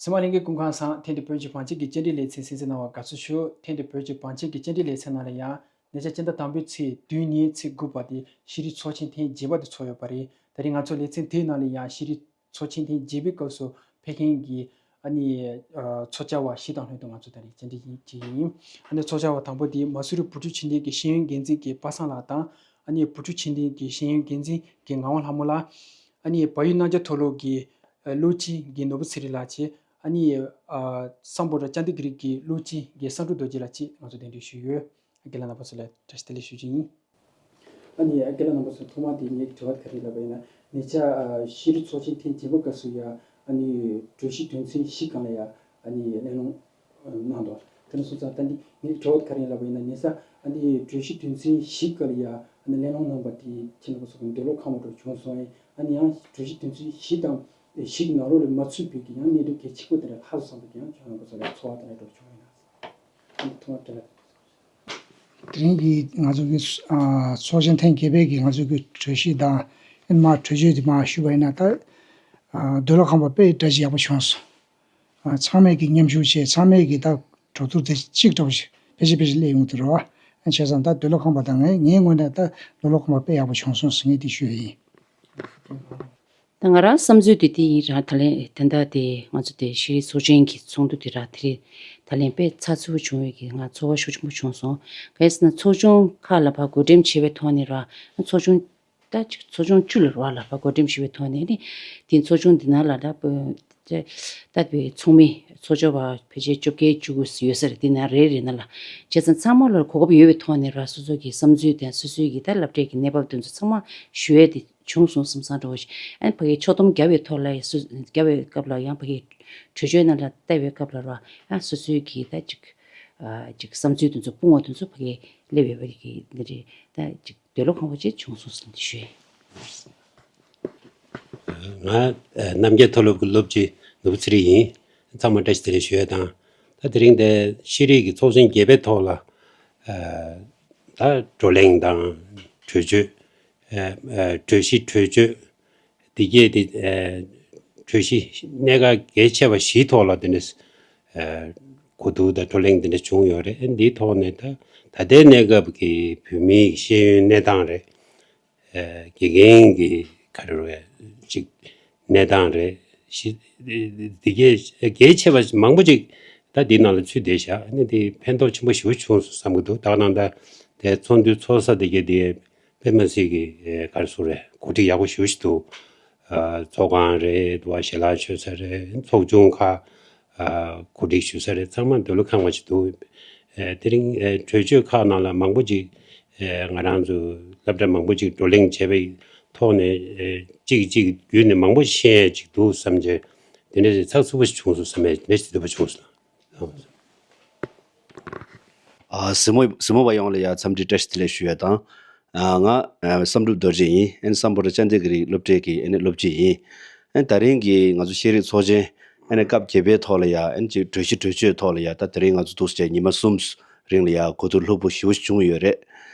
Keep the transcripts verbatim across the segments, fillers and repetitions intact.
མ་ལྷན་རྒྱས་སྐུ་ཁམས་བཟང་། ཐེངས་འདིའི་བོད་ཀྱི་བང་ཆེན་གྱི་བཅར་འདྲི་ལེ་ཚན་གསན་གཟིགས་གནང་བར་དགའ་བསུ་ཞུ། ཐེངས་འདིའི་བོད་ཀྱི་བང་ཆེན་གྱི་བཅར་འདྲི་ལེ་ཚན་ནང་ལ་ཡང་ཉེ་ཆར་སྤྱི་ཟླ་དང་པོའི་ཚེས་བདུན་ཉིན་ཚེས་དགུ་བར་དེ་ཤེས་རིག་ཚོགས་ཆེན་ཐེངས་བརྒྱད་པ་དེ་ཚོགས་ཡོད་པ་རེད། ད་རེས་ང་ཚོ་ལེ་ཚན་དེའི་ནང་ལ་ཡང་ཤེས་རིག་ཚོགས་ཆེན་ཐེངས་བརྒྱད་པའི་སྐབས་སུ་ཕེབས་མཁན་གྱི་ཨ་ནི་ཚོགས་བཅར་བ་བཞི་དང་ལྷན་དུ་ང་ཚོ་ད་རེས་བཅར་འདྲི་བྱེད་ཀྱི་ཡིན། ཨ་ནི་ཚོགས་བཅར་བ་དང་པོ་དེ་མ་སུ་རི་བུ་ཕྲུག་ཆོས་ལྡན་གྱི་ཤེས་ཡོན་འགན་འཛིན་གྱི་པ་སངས་ལགས་དང་། ཨ་ནི་བུ་ཕྲུག་ཆོས་ལྡན་གྱི་ཤེས་ཡོན་འགན་འཛིན་གྱི་ངག་དབང་ལྷ་མོ་ལགས། ཨ་ནི་བལ་ཡུལ་རྣམ་རྒྱལ་མཐོ་སློབ་ཀྱི་སློབ་སྤྱི་གི་ནོར་བུ་ཚེ་རིང་ལགས་བཅས། ཨ་ནི་ཨ་སམ་བྷོ་ཊ་ཅན་དི་གི་རི་གི་སློབ་སྤྱི་གི་བསམ་གྲུབ་རྡོ་རྗེ་ལགས་བཅས་ང་ཚོ་གདན་འདྲེན་ཞུས་ཡོད། རྒན་ལགས་རྣམ་པ་ཚོ་ལ་བཀྲ་ཤིས་བདེ་ལེགས་ཞུ་རྒྱུ་ཡིན། ཨ་ནི་རྒན་ལགས་རྣམ་པ་ཚོ་ཐོག་མར་དེ་ངའི་དྲི་བ་ག་རེ་ལབ་པ་ཡིན་ན། ཉེ་ཆར་ཨ་ཤེས་རིག་ཚོགས་ཆེན་ཐེངས་བརྒྱད་པ་སྐབས་སུ་ཡང་ཨ་ནི་གྲོས་གཞི་དོན་ཚན་བཞི་སྒང་ལ་ཡང་ཨ་ནི་གླེང་སློང་གནང་འདུག་དེ་ནས་སོང་ཙང་ད་འདི་ངའི་དྲི་བ་ག་རེ་ཡིན་ལབ་པ་ཡིན་ན། ཉེ་ཆར་ཨ་ནི་གྲོས་གཞི་དོན་ཚན་བཞི་སྒང་ལ་ཡང་ཨ་ནི་གླེང་སློང་གནང་པ་དེ་ཁྱེད་རྣམ་པ་ཚོ་གི་འདོད་བློ་ཁེངས་པ་འདྲ་བྱུང་སོང་ཡིན། ཨ་ནི་ཡང་གྲོས་གཞི་དོན་ཚན་བཞི་དང་བཞི་གི་ནང་ལོགས་ལ་མ་ཚུད་པའི་གི་ཡང་གནད་དོན་གལ་ཆེན་པོ་དེ་འདྲ་ལྷག་སོང་བསམ་པའི་གི་ཡང་ཁྱེད་རྣམ་པ་ཚོ་ལ་ཚོར་བ་དེ་འདྲ་འདྲ་བྱུང་ཡིན་ན། ཨ་ནི་ཐོག་མར་དྲི་བ། དེ་རིང་གི་ང་ཚོ་གི་ཨ་ཚོགས་ཆེན་ཐེངས་བརྒྱད་པའི་གི་ང་ཚོ་གི་གྲོས་གཞི་དང་ཨེ་མ་གྲོས་ཆོད་དེ་མ་ཞུས་པ་ཡིན་ན། ད་ཨ་འདོད་བློ་ཁེངས་པ་དཔེ་འདྲ་ཞིག་ཡག་པོ་བྱུང་སོང་། ཨ་ཚང་མས་གི་མཉམ་ཞུགས་བྱས། ཚང་མས་གི་ད་གྲོས་བསྡུར་དེ་གཅིག་འདྲ་བོ་ཞིག་ཕལ་ཆེར་ཕལ་ཆེར་སླེབས་ཡོང་གི་འདུག་རེད་བ། ཨ་བྱས་ཙང་ད་འདོད་བློ་ཁེངས་པ་དང་། ངའི་ངའི་ངོས་ནས་ད་འདོད་བློ་ཁེངས་པ་དཔེ་ཡག་པོ་བྱུང་སོང་ཟེར་ངས་དེ་ཞུ་ཡི་ཡིན། ད་ང་རང་བསམ་ཚུལ་དེ་དེ་ཡིན་ར། ད་ལན་དེ་འདྲ་དེ་ང་ཚོ་དེ་ཤེས་རིག་ཚོགས་ཆེན་གྱི་ཚོགས་འདུ་དེ་ར་དེ་རེད། ད་ལན་དཔེ་ཚགས་ཚུད་པོ་བྱུང་བའི་གི་ང་ཚོར་བ་ཤུགས་ཆེན་པོ་བྱུང་སོང་། གལ་སྲིད་ན་ཚོགས་ཆུང་ཁག་ལ་ཕར་བགོ་འགྲེམས་བྱས་པའི་ཐོག་ནས་ར། ཚོགས་ཆུང་ད་ཅིག་ཚོགས་ཆུང་བཅུ་ལ་ར་ལ་ཕར་བགོ་འགྲེམས་བྱས་པའི་ཐོག་ནས་ནི། དེ་ཚོགས་ཆུང་འདི་ནང་ལ་ད་ད་པའི་ཚོགས་མི་ཚོགས་ཆོས་པ་ཕལ་ཆེར་བཅོ་བརྒྱད་བཅུ་དགུ་ཡོད་ས་རེད། དེ་ནང་རེ་རེ་ནང་ལ། བྱས་ཙང་ཚང་མ་ལ་གོ་སྐབས་ཡོད་པའི་ཐོག་ནས་ར་སོ་སོ་གི་བསམ་ཚུལ་དང་སོ་སོའི་གི་ད་སློབ་གྲྭའི་གི་གནས་བབ་དེ་ཚོ་ཚང་མ་ཞུ་ཡས་དེ་བྱུང་སོང་བསམ་བསམ་འདྲ་བོ་ཞིག་ཨ་ནི་ཕ་གིའི་ཕྱོགས་བསྡོམས་རྒྱབ་པའི་ཐོག་ལ་སུ་རྒྱབ་པའི་སྐབས་ལ་ཡང་ཕ་གིའི་གྲོས་ཆོད་ནང་ལ་བལྟ་བའི་སྐབས་ལ་ར། ཨ་སོ་སོའི་གི་ད་ཅིག་ཨ་ཅིག་བསམ་ཚུལ་དེ་ཚོ་སྤུངས་པ་དེ་ཚོ་ཕ་གིའི་སླེབས་ཡོད་པ་གི་འདི་རེད། ད་ཅིག་འདོད་བློ་ཁེངས་པ་ཅིག་བྱུང་སོང་ཟེར་ནས་ཞུས། ང་ཨ་རྣམ་རྒྱལ་མཐོ་སློབ་ཀྱི་སློབ་སྤྱི་ནོར་བུ་ཚེ་རིང་ཡིན། ཚང་མ་བཀྲ་ཤིས་བདེ་ལེགས་ཞུ་ཡས་དང་། ད་དེ་རིང་འདི་ཤེས་རིག་གི་ཚོགས་ཆེན་བརྒྱད་པའི་ཐོག་ལ་ཨ་ད་བགྲོ་གླེང་དང་གྲོས་ཆོད། ཨ་ཨ་གྲོས་གཞི་གྲོས་ཆོད་འདི་གས་དེ་ཨ་གྲོས་གཞི་གནད་འགག་གལ་ཆེ་བ་བཞིའི་ཐོག་ལ་དེ་འདྲ་ཨ་གོ་བསྡུར་དང་བགྲོ་གླེང་དེ་འདྲ་བྱུང་ཡོད་རེད། ཨ་འདིའི་ཐོག་ནས་ད་ད་ལྟའི་གནས་སྐབས་ཀྱི་བོད་མིའི་ཤེས་ཡོན་གནས་སྟངས་རེད། ཨ་དགེ་རྒན་གྱི་ག་རེ་རེད་ཅིག་གནས་སྟངས་རེད། ཤི་འདི་གས་གལ་ཆེ་བ་མང་པོ་ཅིག་ད་འདི་ནང་ལ་ཚུད་བསྡད་བཞག་ཨ་ནི་འདི་ཕན་ཐོགས་ཆེན་པོ་ཞེ་པོ་བྱུང་སོང་བསམ་གྱི་འདུག་ད་ག་ནང་ད་དེ་ཚོགས་འདུ་ཚོགས་ས་དེ་གས་དེ་དཔེ་མ་སྲིད་ཀྱི་ཨེ་ག་རེ་ཟེར་རེད། གོ་སྒྲིག་ཡག་པོ་ཞེ་པོ་ཞིག་འདུག་ཨ་ཚོགས་ཁང་རེད་འདུག་བ། ཞལ་ལག་མཆོད་ས་རེད། ཚོགས་ཆུང་ཁག་ཨ་གོ་སྒྲིག་ཞུ་ས་རེད། ཚང་མ་འདོད་བློ་ཁེངས་པ་ཞིག་འདུག་ཨེ་དེ་རིང་ཨེ་གྲོས་ཆོད་ཁག་ནང་ལ་མང་པོ་ཅིག་ཨེ་ང་རང་ཚོ་སློབ་གྲྭ་མང་པོ་ཅིག་བགྲོ་གླེང་བྱས་པའི་ཐོག་ནས་ཨེ་གཅིག་གཅིག་བརྒྱུད་ནས་མང་པོ་ཤེས་ཡས་ཅིག་འདུག་བསམ་བྱས། དེ་འདྲ་ཞིག་ཚགས་ཚུད་པོ་ཞིག་བྱུང་སོང་བསམ་ཡས་དེ་འདྲ་ཞིག་འདོད་པ་བྱུང་སོང་། ཨ་གཟིགས་མོ་གཟིགས་མོ་པ་ཡོངས་ལ་ཡང་འཚམས་འདྲི་བཀྲ་ཤིས་བདེ་ལེགས་ཞུ་ཡ་དང་། ཨ་ང་ཨ་བསམ་གྲུབ་རྡོ་རྗེ་ཡིན། ཨ་ནི་སམ་བྷོ་ཊ་ཅན་དི་གི་རི་སློབ་གྲྭའི་གི་ཨ་ནི་སློབ་སྤྱི་ཡིན། ཨ་ནི་ད་རིང་གི་ང་ཚོ་ཤེས་རིག་ཚོགས་ཆེན་ཨ་ནི་སྐབས་བརྒྱད་པའི་ཐོག་ལ་ཡ། ཨ་ནི་ཅིག་གྲོས་གཞི་གྲོས་ཆོད་ཐོག་ལ་ཡ། ད་དེ་རིང་ང་ཚོ་འདུག་སེ་བྱས་ཉི་མ་གསུམ་རིང་ལ་ཡ་གོ་བསྡུར་ལྷུག་པོ་ཞེ་པོ་ཞིག་བྱུང་ཡོད་རེད།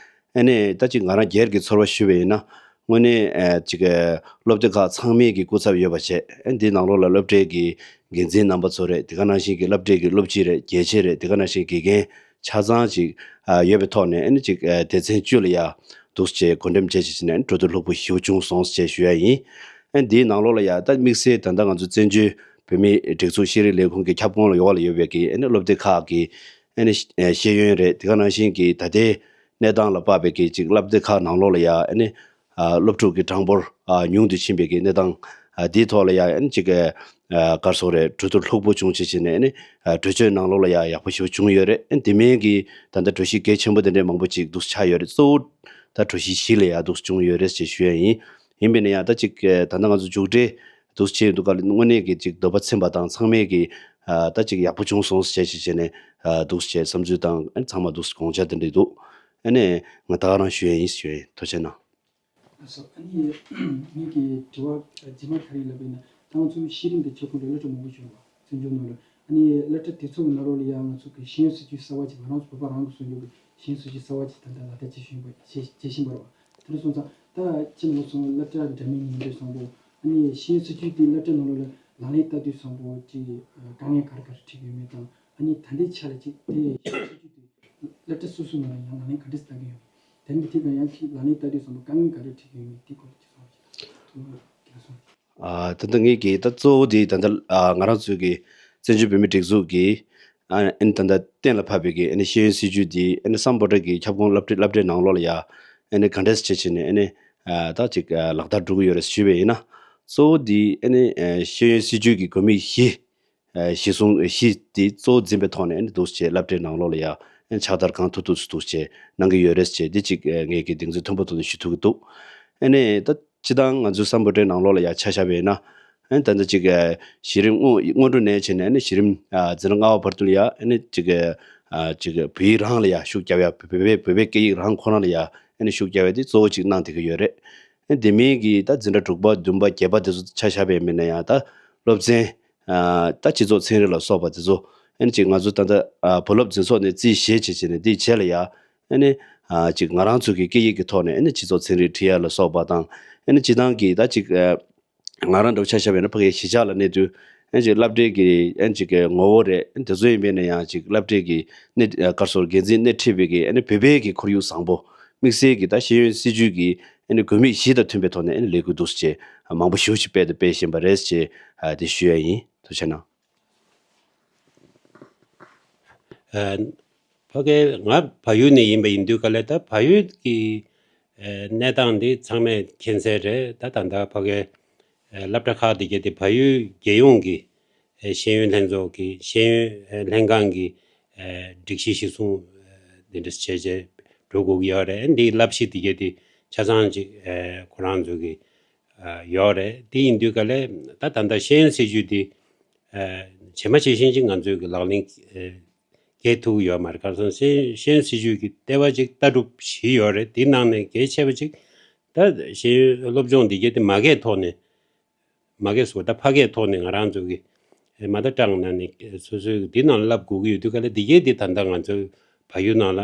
ཨ་ནི་ད་ཅིག་ང་རང་སྒེར་གྱི་ཚོར་བ་ཞུས་པ་ཡིན་ན། དངོས་གནས་ཨ་ཅིག་ཨ་སློབ་སྡེ་ཁག་ཚང་མའི་གི་སྐུ་ཚབ་ཡོད་པ་བྱས། ཨ་འདི་ནང་ལོགས་ལ་སློབ་གྲྭའི་གི་འགན་འཛིན་རྣམ་པ་ཚོ་རེད། དེ་ག་ནང་བཞིན་གྱི་སློབ་གྲྭའི་གི་སློབ་སྤྱི་རེད། དགེ་ཆེ་རེད། དེ་ག་ནང་བཞིན་དགེ་རྒན་ཆ་ཚང་ཅིག་ཨ་ཡོད་པའི་ཐོག་ནས། ཨ་ནི་ཅིག་ཨ་སྡེ་ཚན་བཅུ་ལ་ཡ་འདུག་སེ་བྱས་གོ་འགྲེམས་བྱས་བྱས་བྱས་ནས། ཨ་ནི་གྲོས་བསྡུར་ལྷུག་པོ་ཞེ་པོ་བྱུང་སོང་ཞེས་ཞུ་ཡ་ཡིན། ཨ་འདིའི་ནང་ལོགས་ལ་ཡ་ད་དམིགས་བསལ་ད་ལྟ་ང་ཚོ་བཙན་བྱོལ་བོད་མིའི་སྒྲིག་འཛུགས་ཤེས་རིག་ལས་ཁུངས་ཀྱི་ཁྱབ་ཁོངས་ལ་ཡོད་པ་ལ་ཡོད་པའི་གི་ཨ་ནི་སློབ་སྡེ་ཁག་གི་ཨ་ནི་ཤེས་ཡོན་རེད། དེ་ག་ནང་བཞིན་གྱི་ད་ལྟའི་གནས་སྟངས་ལ་དཔག་པའི་གི་ཅིག་སློབ་སྡེ་ཁག་ནང་ལོགས་ལ་ཡ་ཨ་ནི་ཨ་སློབ་ཕྲུག་གི་གྲངས་འབོར་ཨ་ཉུང་དུ་ཕྱིན་པའི་གི་གནས་སྟངས་ཨ་འདིའི་ཐོག་ལ་ཡ་ཨ་ནི་ཅིག་ཨ་ག་རེ་ཟེར་རེད། གྲོས་བསྡུར་ལྷུག་པོ་བྱུང་བྱས་བྱས་ནས། ཨ་ནི་ཨ་གྲོས་ཆོད་ནང་ལོགས་ལ་ཡ་ཡག་པོ་ཞེ་པོ་བྱུང་ཡོད་རེད། ཨ་ནི་དེ་མིན་གྱི་ད་ལྟ་གྲོས་གཞི་གལ་ཆེན་པོ་དེ་འདྲའི་མང་པོ་ཅིག་འདུག་ཆགས་ཡོད་རེད། གཙོ་བོ་ད་གྲོས་གཞི་བཞི་ལ་ཡ་འདུག་བྱུང་ཡོད་རེད་ཅེས་ཞུ་ཡ་ཡིན། ཡིན་པས་ན་ཡང་ད་ཅིག་ཨ་ད་ལྟ་ང་ཚོ་མཇུག་འབྲས་འདུག་བྱས་འདུག་ག་ལ། དངོས་གནས་ཀྱི་ཅིག་འདོད་པ་ཚིམ་པ་དང་། ཚང་མས་ཀྱི་ཨ་ད་ཅིག་ཡག་པོ་བྱུང་སོང་ཞེས་བྱས་བྱས་ནས་ཨ་འདུག་བྱས་བསམ་ཚུལ་དང་། ཨ་ནི་ཚང་མ་འདུག་དགོངས་འཆར་དེ་འདྲ་འདུག་ཨ་ནི་ང་ད་ག་རང་ཞུ་ཡ་ཡིན་ཞུ་ཡ་ཡིན། ཐུགས་རྗེ་གནང་། ལགས་སོ། ཨ་ནི་ངེད་ཀྱི་དྲི་བ་རྗེས་མ་ག་རེ་ལབ་པ་ཡིན་ན། ད་ང་ཚོ་ཤེས་རིག་འདི་ཁྱབ་ཁོངས་ཀྱི་སློབ་གྲྭ་མང་པོ་ཡོད་པ། བཙན་བྱོལ་ནང་ལ། ཨ་ནི་སློབ་གྲྭ་དེ་ཚོ་གི་ནང་ལོགས་ལ་ཡང་ང་ཚོ་གི་ཤེས་ཡོན་སྲིད་བྱུས་གསར་བ་ཅིག་ང་རང་ཚོ་བོད་པ་རང་གི་སྲོལ་རྒྱུན་གྱི་ཤེས་ཡོན་སྲིད་བྱུས་གསར་བ་ཅིག་ད་ལྟ་ལག་བསྟར་བྱེད་བཞིན་པ་བྱེད་བྱེད་བཞིན་པ་རེད་བ། དེ་འདྲ་སོང་ཙང་ད་ཁྱེད་རྣམ་པ་ཚོ་སློབ་གྲྭ་འདྲ་མིན་ཡིན་དུས་ཙམ་པོ། ཨ་ནི་ཤེས་ཡོན་སྲིད་བྱུས་དེ་སློབ་གྲྭ་ནང་ལོགས་ལ་ ལག་ལེན་བསྟར་དུས་བཟང་པོ་ཅིག་དཀའ་ངལ་ག་རེ་ག་རེ་འཕྲད་ཀྱི་ཡོད་མེད་དང་། ཨ་ནི་ད་ལྟའི་ཆ་ལ་ཅིག་དེ་སྲིད་ཇུས་དེ་སློབ་གྲྭ་སོ་སོའི་ནང་ལ་ཡང་ལག་ལེན་ག་འདྲས་བསྟར་གྱི་ཡོད། དེ་འདི་ཐད་ཀ་ཡང་ཅིག་ལག་ལེན་བསྟར་དུས་བཟང་པོ་དཀའ་ངལ་ག་རེ་འཕྲད་ཀྱི་ཡོད་མེད་དེ་སྐོར་ལ་ཅིག་གསུང་བ་ཅིག་ཐུགས་སྣང་གནང་སོང་། ཨ། ད་ལྟ་ངེད་ཀྱིས་ད་གཙོ་བོ་དེ་ད་ལྟ་ཨ་ང་རང་ཚོའི་གི་བཙན་བྱོལ་བོད་མིའི་སྒྲིག་འཛུགས་ཀྱི་ཨ་ཨ་ནི་ད་ལྟ་གཏན་ལ་ཕབ་པའི་གི་ཨ་ནི་ཤེས་ཡོན་སྲིད་ཇུས་དེ་ཨ་ནི་སམ་བྷོ་ཊ་གི་ཁྱབ་ཁོངས་སློབ་གྲྭ་སློབ་གྲྭའི་ནང་ལོགས་ལ་ཡ་ཨ་ནི་ག་འདྲས་བྱས་བྱས་ནས་ཨ་ནི་ཨ་ད་ཅིག་ཨ་ལག་བསྟར་འགྲོ་གི་ཡོད་རེད་ཞུས་པ་ཡིན་ན། གཙོ་བོ་དེ་ཨ་ནི་ཨ་ཤེས་ཡོན་སྲིད་ཇུས་ཀྱི་དགོས་དམིགས་བཞི། ཨ་གཞི་བཟུང་གཞི་དེ་གཙོ་བོ་འཛིན་པའི་ཐོག་ནས་ཨ་ནི་འདུག་སེ་བསླབ་གྲྭའི་ནང་ལོགས་ལ་ཡ་ཨ་ནི་ཕྱག་བསྟར་གང་ཐུབ་ཐུབ་སུ་འདུག་སེ་གནང་གི་ཡོད་རེད་ཅེས་འདི་གཅིག་ཨ་ངས་ཀྱི་གདེང་ཚོད་མཐོན་པོ་ཐོག་ནས་ཞུ་ཐུབ་ཀྱི་འདུག་ཨ་ནི་ད་སྤྱི་བཏང་ང་ཚོའི་སམ་བྷོ་ཊའི་ནང་ལོགས་ལ་ཡ་ཆ་བཞག་པ་ཡིན་ན། ཨ་ནི་ད་ལྟ་གཅིག་ཨ་གཞི་རིམ་སྔོན་སྔོན་འགྲོ་ནས་བྱས་ནས་ཨ་ནི་གཞི་རིམ་ཨ་འཛིན་གྲྭ་ལྔ་པ་བར་དུ་ལ་ཡ་ཨ་ནི་གཅིག་ཨ་གཅིག་བོད་ཡིག་རང་ལ་ཡ་ཤུགས་རྒྱབ་ཡ། བོད་པའི་བོད་པའི་སྐད་ཡིག་རང་ཁོ་རང་ལ་ཡ་ཨ་ནི་ཤུགས་རྒྱབ་ཡ་དེ་གཙོ་བོ་གཅིག་གནང་བསྡད་ཀྱི་ཡོད་རེད། ཨ་ནི་དེ་མིན་གྱི་ད་འཛིན་གྲྭ་དྲུག་པ་བདུན་པ་བརྒྱད་པ་དེ་ཚོ་ཆ་བཞག་པ་ཡིན་ན་ཡང་ད་སློབ་ཚན། ཨ་ད་སྤྱི་ཚོགས་ཚན་རིག་ལ་སོགས་པ་དེ་ཚོ་ཨ་ནི་ཅིག་ང་ཚོ་ད་ལྟ་ཨ་བུ་སློབ་འཛིན་ཚོགས་ནས་རྩིས་བཞེས་བྱས་བྱས་ནས་དེའི་རྗེས་ལ་ཡ་ཨ་ནི་ཨ་ཅིག་ང་རང་ཚོ་གི་སྐད་ཡིག་གི་ཐོག་ནས་ཨ་ནི་སྤྱི་ཚོགས་ཚན་རིག་ཁྲིད་ཡ་ལ་སོགས་པ་དང་། ཨ་ནི་སྤྱི་བཏང་གི་ད་ཅིག་ཨ་ང་རང་འདྲ་བོ་ཆ་བཞག་པ་ཡིན་ན་ཕ་གིའི་གཞིས་ཆགས་ལ་གནས་དུས་ཨ་ནི་ཅིག་སློབ་གྲྭའི་གི་ཨ་ནི་ཅིག་གི་ངོ་བོ་རེད། ཨ་ནི་དེ་ཚོ་ཡིན་པས་ན་ཡང་ཅིག་སློབ་གྲྭའི་གི་སྣེ་ཨ་ག་རེ་ཟེར་འགན་འཛིན་སྣེ་ཁྲིད་པའི་གི་ཨ་ནི་བོད་པའི་གི་ཁོར་ཡུག་བཟང་པོ། དམིགས་བསལ་གྱི་ད་ཤེས་ཡོན་སྲིད་ཇུས་ཀྱི་ཨ་ནི་དགོས་དམིགས་བཞི་དང་མཐུན་པའི་ཐོག་ནས་ཨ་ནི་ལས་འགུལ་འདུག་སེ་མང་པོ་ཞེ་པོ་ཅིག་སྤེལ་དང་སྤེལ་བཞིན་པ་རེད་ཅེས་ཨ་དེ་ཞུ་ཡ་ཡིན། ཐུགས་རྗེ་གནང་། ཨ་ཕ་གི་ང་བལ་ཡུལ་ནས་ཡིན་པ་ཡིན་དུས་ག་ལེ་ད་བལ་ཡུལ་གྱི་ཨ་གནས་སྟངས་འདི་ཚང་མས་མཁྱེན་གསལ་རེད། ད་ད་ལྟ་ཕ་གི་ཨ་སློབ་གྲྭ་ཁག་དེ་གའི་དེ་བལ་ཡུལ་རྒྱལ་ཡོངས་ཀྱི་ཨ་ཤེས་ཡོན་ལྷན་ཚོགས་ཀྱི་ཤེས་ཡོན་ཨ་ལྷན་ཁང་གི་ཨ་སྒྲིག་གཞི་གཞིར་བཟུང་ཨ་འདི་འདྲ་བྱས་བྱས་འགྲོ་དགོས་ཀྱི་ཡོད་རེད། འདིའི་བསླབ་གཞི་དེ་གའི་དེ་ཆ་ཚང་ཅིག་ཨ་ཁོ་རང་ཚོ་གི་ཨ་ཡོད་རེད། དེ་ཡིན་དུས་ག་ལེ་ད་ད་ལྟ་ཤེས་ཡོན་སྲིད་ཇུས་དེ་ཨ་ཇི་མ་ཇི་བཞིན་ཅིག་ང་ཚོས་ཀྱི་ལག་ལེན་ཨ་འཁེལ་ཐུབ་ཀྱི་ཡོད་མ་རེད། ག་རེ་ཟེར་ན་ཤེས་ཤེས་ཡོན་སྲིད་ཇུས་ཀྱི་ལྟེ་བ་ཅིག་ལྟ་གྲུབ་བཞི་ཡོད་རེད། དེའི་ནང་ནས་གལ་ཆེ་བ་ཅིག་ད་ཤེས་ཡོན་སློབ་སྦྱོང་འདི་གའི་དེ་མ་རྒན་ཐོག་ནས་མ་རྒན་ཟེར་བ་ད་ཕ་རྒན་ཐོག་ནས་ང་རང་ཚོ་གི་མ་ད་སྦྲགས་ན་ནི་སོ་སོའི་འདི་ནང་བསླབ་དགོས་ཀྱི་ཡོད་དུས་ག་ལེ་འདི་གའི་དེ་ད་ལྟ་ང་ཚོའི་བལ་ཡུལ་ནང་ལ་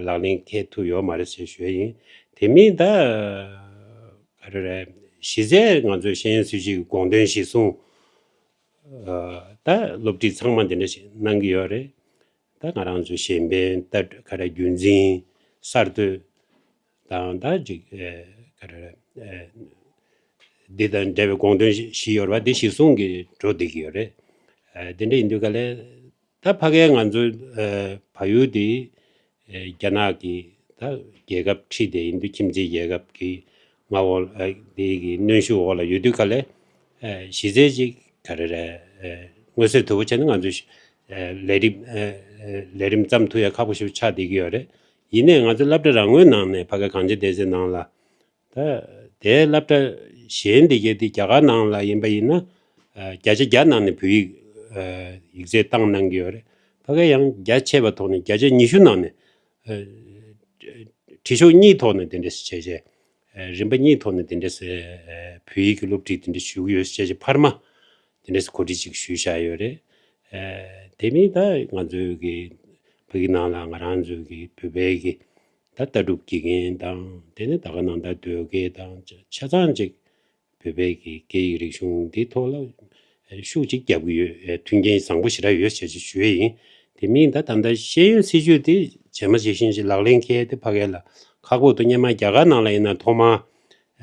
ལག་ལེན་འཁེལ་ཐུབ་ཡོད་མ་རེད་ཟེར་ཞུ་ཡ་ཡིན། དེ་མིན་ད་ག་རེ་རེད། གཞི་རྩའི་ང་ཚོའི་ཤེས་ཡོན་སྲིད་ཇུས་ཀྱི་དགོངས་དོན་གཞིར་བཟུང་ཨ་ད་སློབ་ཁྲིད་ཚང་མ་འདི་འདྲ་ཞིག་གནང་གི་ཡོད་རེད། ད་ང་རང་ཚོ་གཞན་ཕན་ད་ག་རེ་རྒྱུན་འཛིན་གསར་གཏོད་དང་ད་ཅིག་ཨ་ག་རེ་ཨ་འདི་དང་འབྲེལ་བའི་དགོངས་དོན་བཞི་ཡོད་རེད་པ། འདི་གཞིར་བཟུང་གིས་འགྲོ་བསྡད་ཀྱི་ཡོད་རེད། ཨ་འདི་འདྲ་ཡིན་དུས་ག་ལེ་ད་ཕ་གིའི་ང་ཚོ་ཨ་བལ་ཡུལ་འདི་ཨེ་རྒྱ་ནག་གི་ད་རྒྱལ་ཁབ་ཁྲིད་དེ་ཡིན་དུས་ཁྱིམ་མཚེས་རྒྱལ་ཁབ་ཀྱི་མངའ་འོག་ཨ་དེ་གི་གནོན་ཤུགས་འོག་ལ་ཡོད་དུས་ག་ལེ་ཨེ་གཞི་རྩའི་ཅིག་ག་རེ་རེད། ཨེ་མངོན་གསལ་དོད་པོ་བྱས་ན་ང་ཚོ་ཨེ་ལས་རིམ་ཨེ་ཨེ་ལས་རིམ་བརྩམས་ཐུབ་ཡ་ཁག་པོ་ཞིག་ཆགས་བསྡད་ཀྱི་ཡོད་རེད། ཡིན་ནའི་ང་ཚོ་སློབ་གྲྭ་རང་ངོས་ནང་ནས་ཕ་གི་གངས་ཅན་སྡེ་ཚན་ནང་ལ་ད་དེའི་སློབ་གྲྭ་གཞན་འདི་གའི་དེ་རྒྱ་གར་ནང་ལ་ཡིན་པ་ཡིན་ན་ཨ་བརྒྱ་ཆ་བརྒྱ་ནང་ནས་བོད་ཡིག་ཨ་ཡིག་ཚད་བཏང་གནང་གི་ཡོད་རེད། ཕ་གི་ཡང་རྒྱ་ཆེ་བ་ཐོག་ནས་བརྒྱ་ཆ་ཉི་ཤུ་ནང་ནས་ཨ་ཁྲིད་ཕྱོགས་གཉིས་ཐོག་ནས་དེ་འདྲས་བྱས་བྱས་ཨ་རིམ་པ་གཉིས་ཐོག་ནས་དེ་འདྲས་ཨ་བོད་ཡིག་གི་སློབ་ཁྲིད་དེ་འདྲས་ཞུ་གི་ཡོད་བྱས་བྱས་འཕར་མ་དེ་འདྲས་གོ་སྒྲིག་ཅིག་ཞུས་བཞག་ཡོད་རེད། ཨ་དེ་མིན་ད་ང་ཚོའི་གི་ཕ་གི་ནང་ལ་ང་རང་ཚོའི་གི་བོད་པའི་གི་ད་ལྟ་གྲུབ་དགེ་རྒན་དང་དེ་ནས་ད་ག་ནང་ད་ཟློས་དགེ་དང་ཆ་ཆ་ཚང་ཅིག་བོད་པའི་གི་སྐད་ཡིག་རིག་གཞུང་འདི་ཐོག་ལ་ཤུགས་ཅིག་རྒྱབ་ཀྱི་ཡོད། མཐུན་རྐྱེན་བཟང་པོ་ཞེ་དྲག་ཡོད་ཟེར་ཅིག་ཞུ་ཡས་ཡིན། དེ་མིན་ད་ད་ལྟ་ཤེས་ཡོན་སྲིད་བྱུས་དེ་ཇེ་མ་ཇེ་ཞན་ཞིག་ལག་ལེན་འཁེལ་ཏེ་ཕ་གི་ལ་ཁག་པོ་འདུག་སྔོན་མ་རྒྱ་གར་ནང་ལ་ཡིན་ན་ཐོག་མར་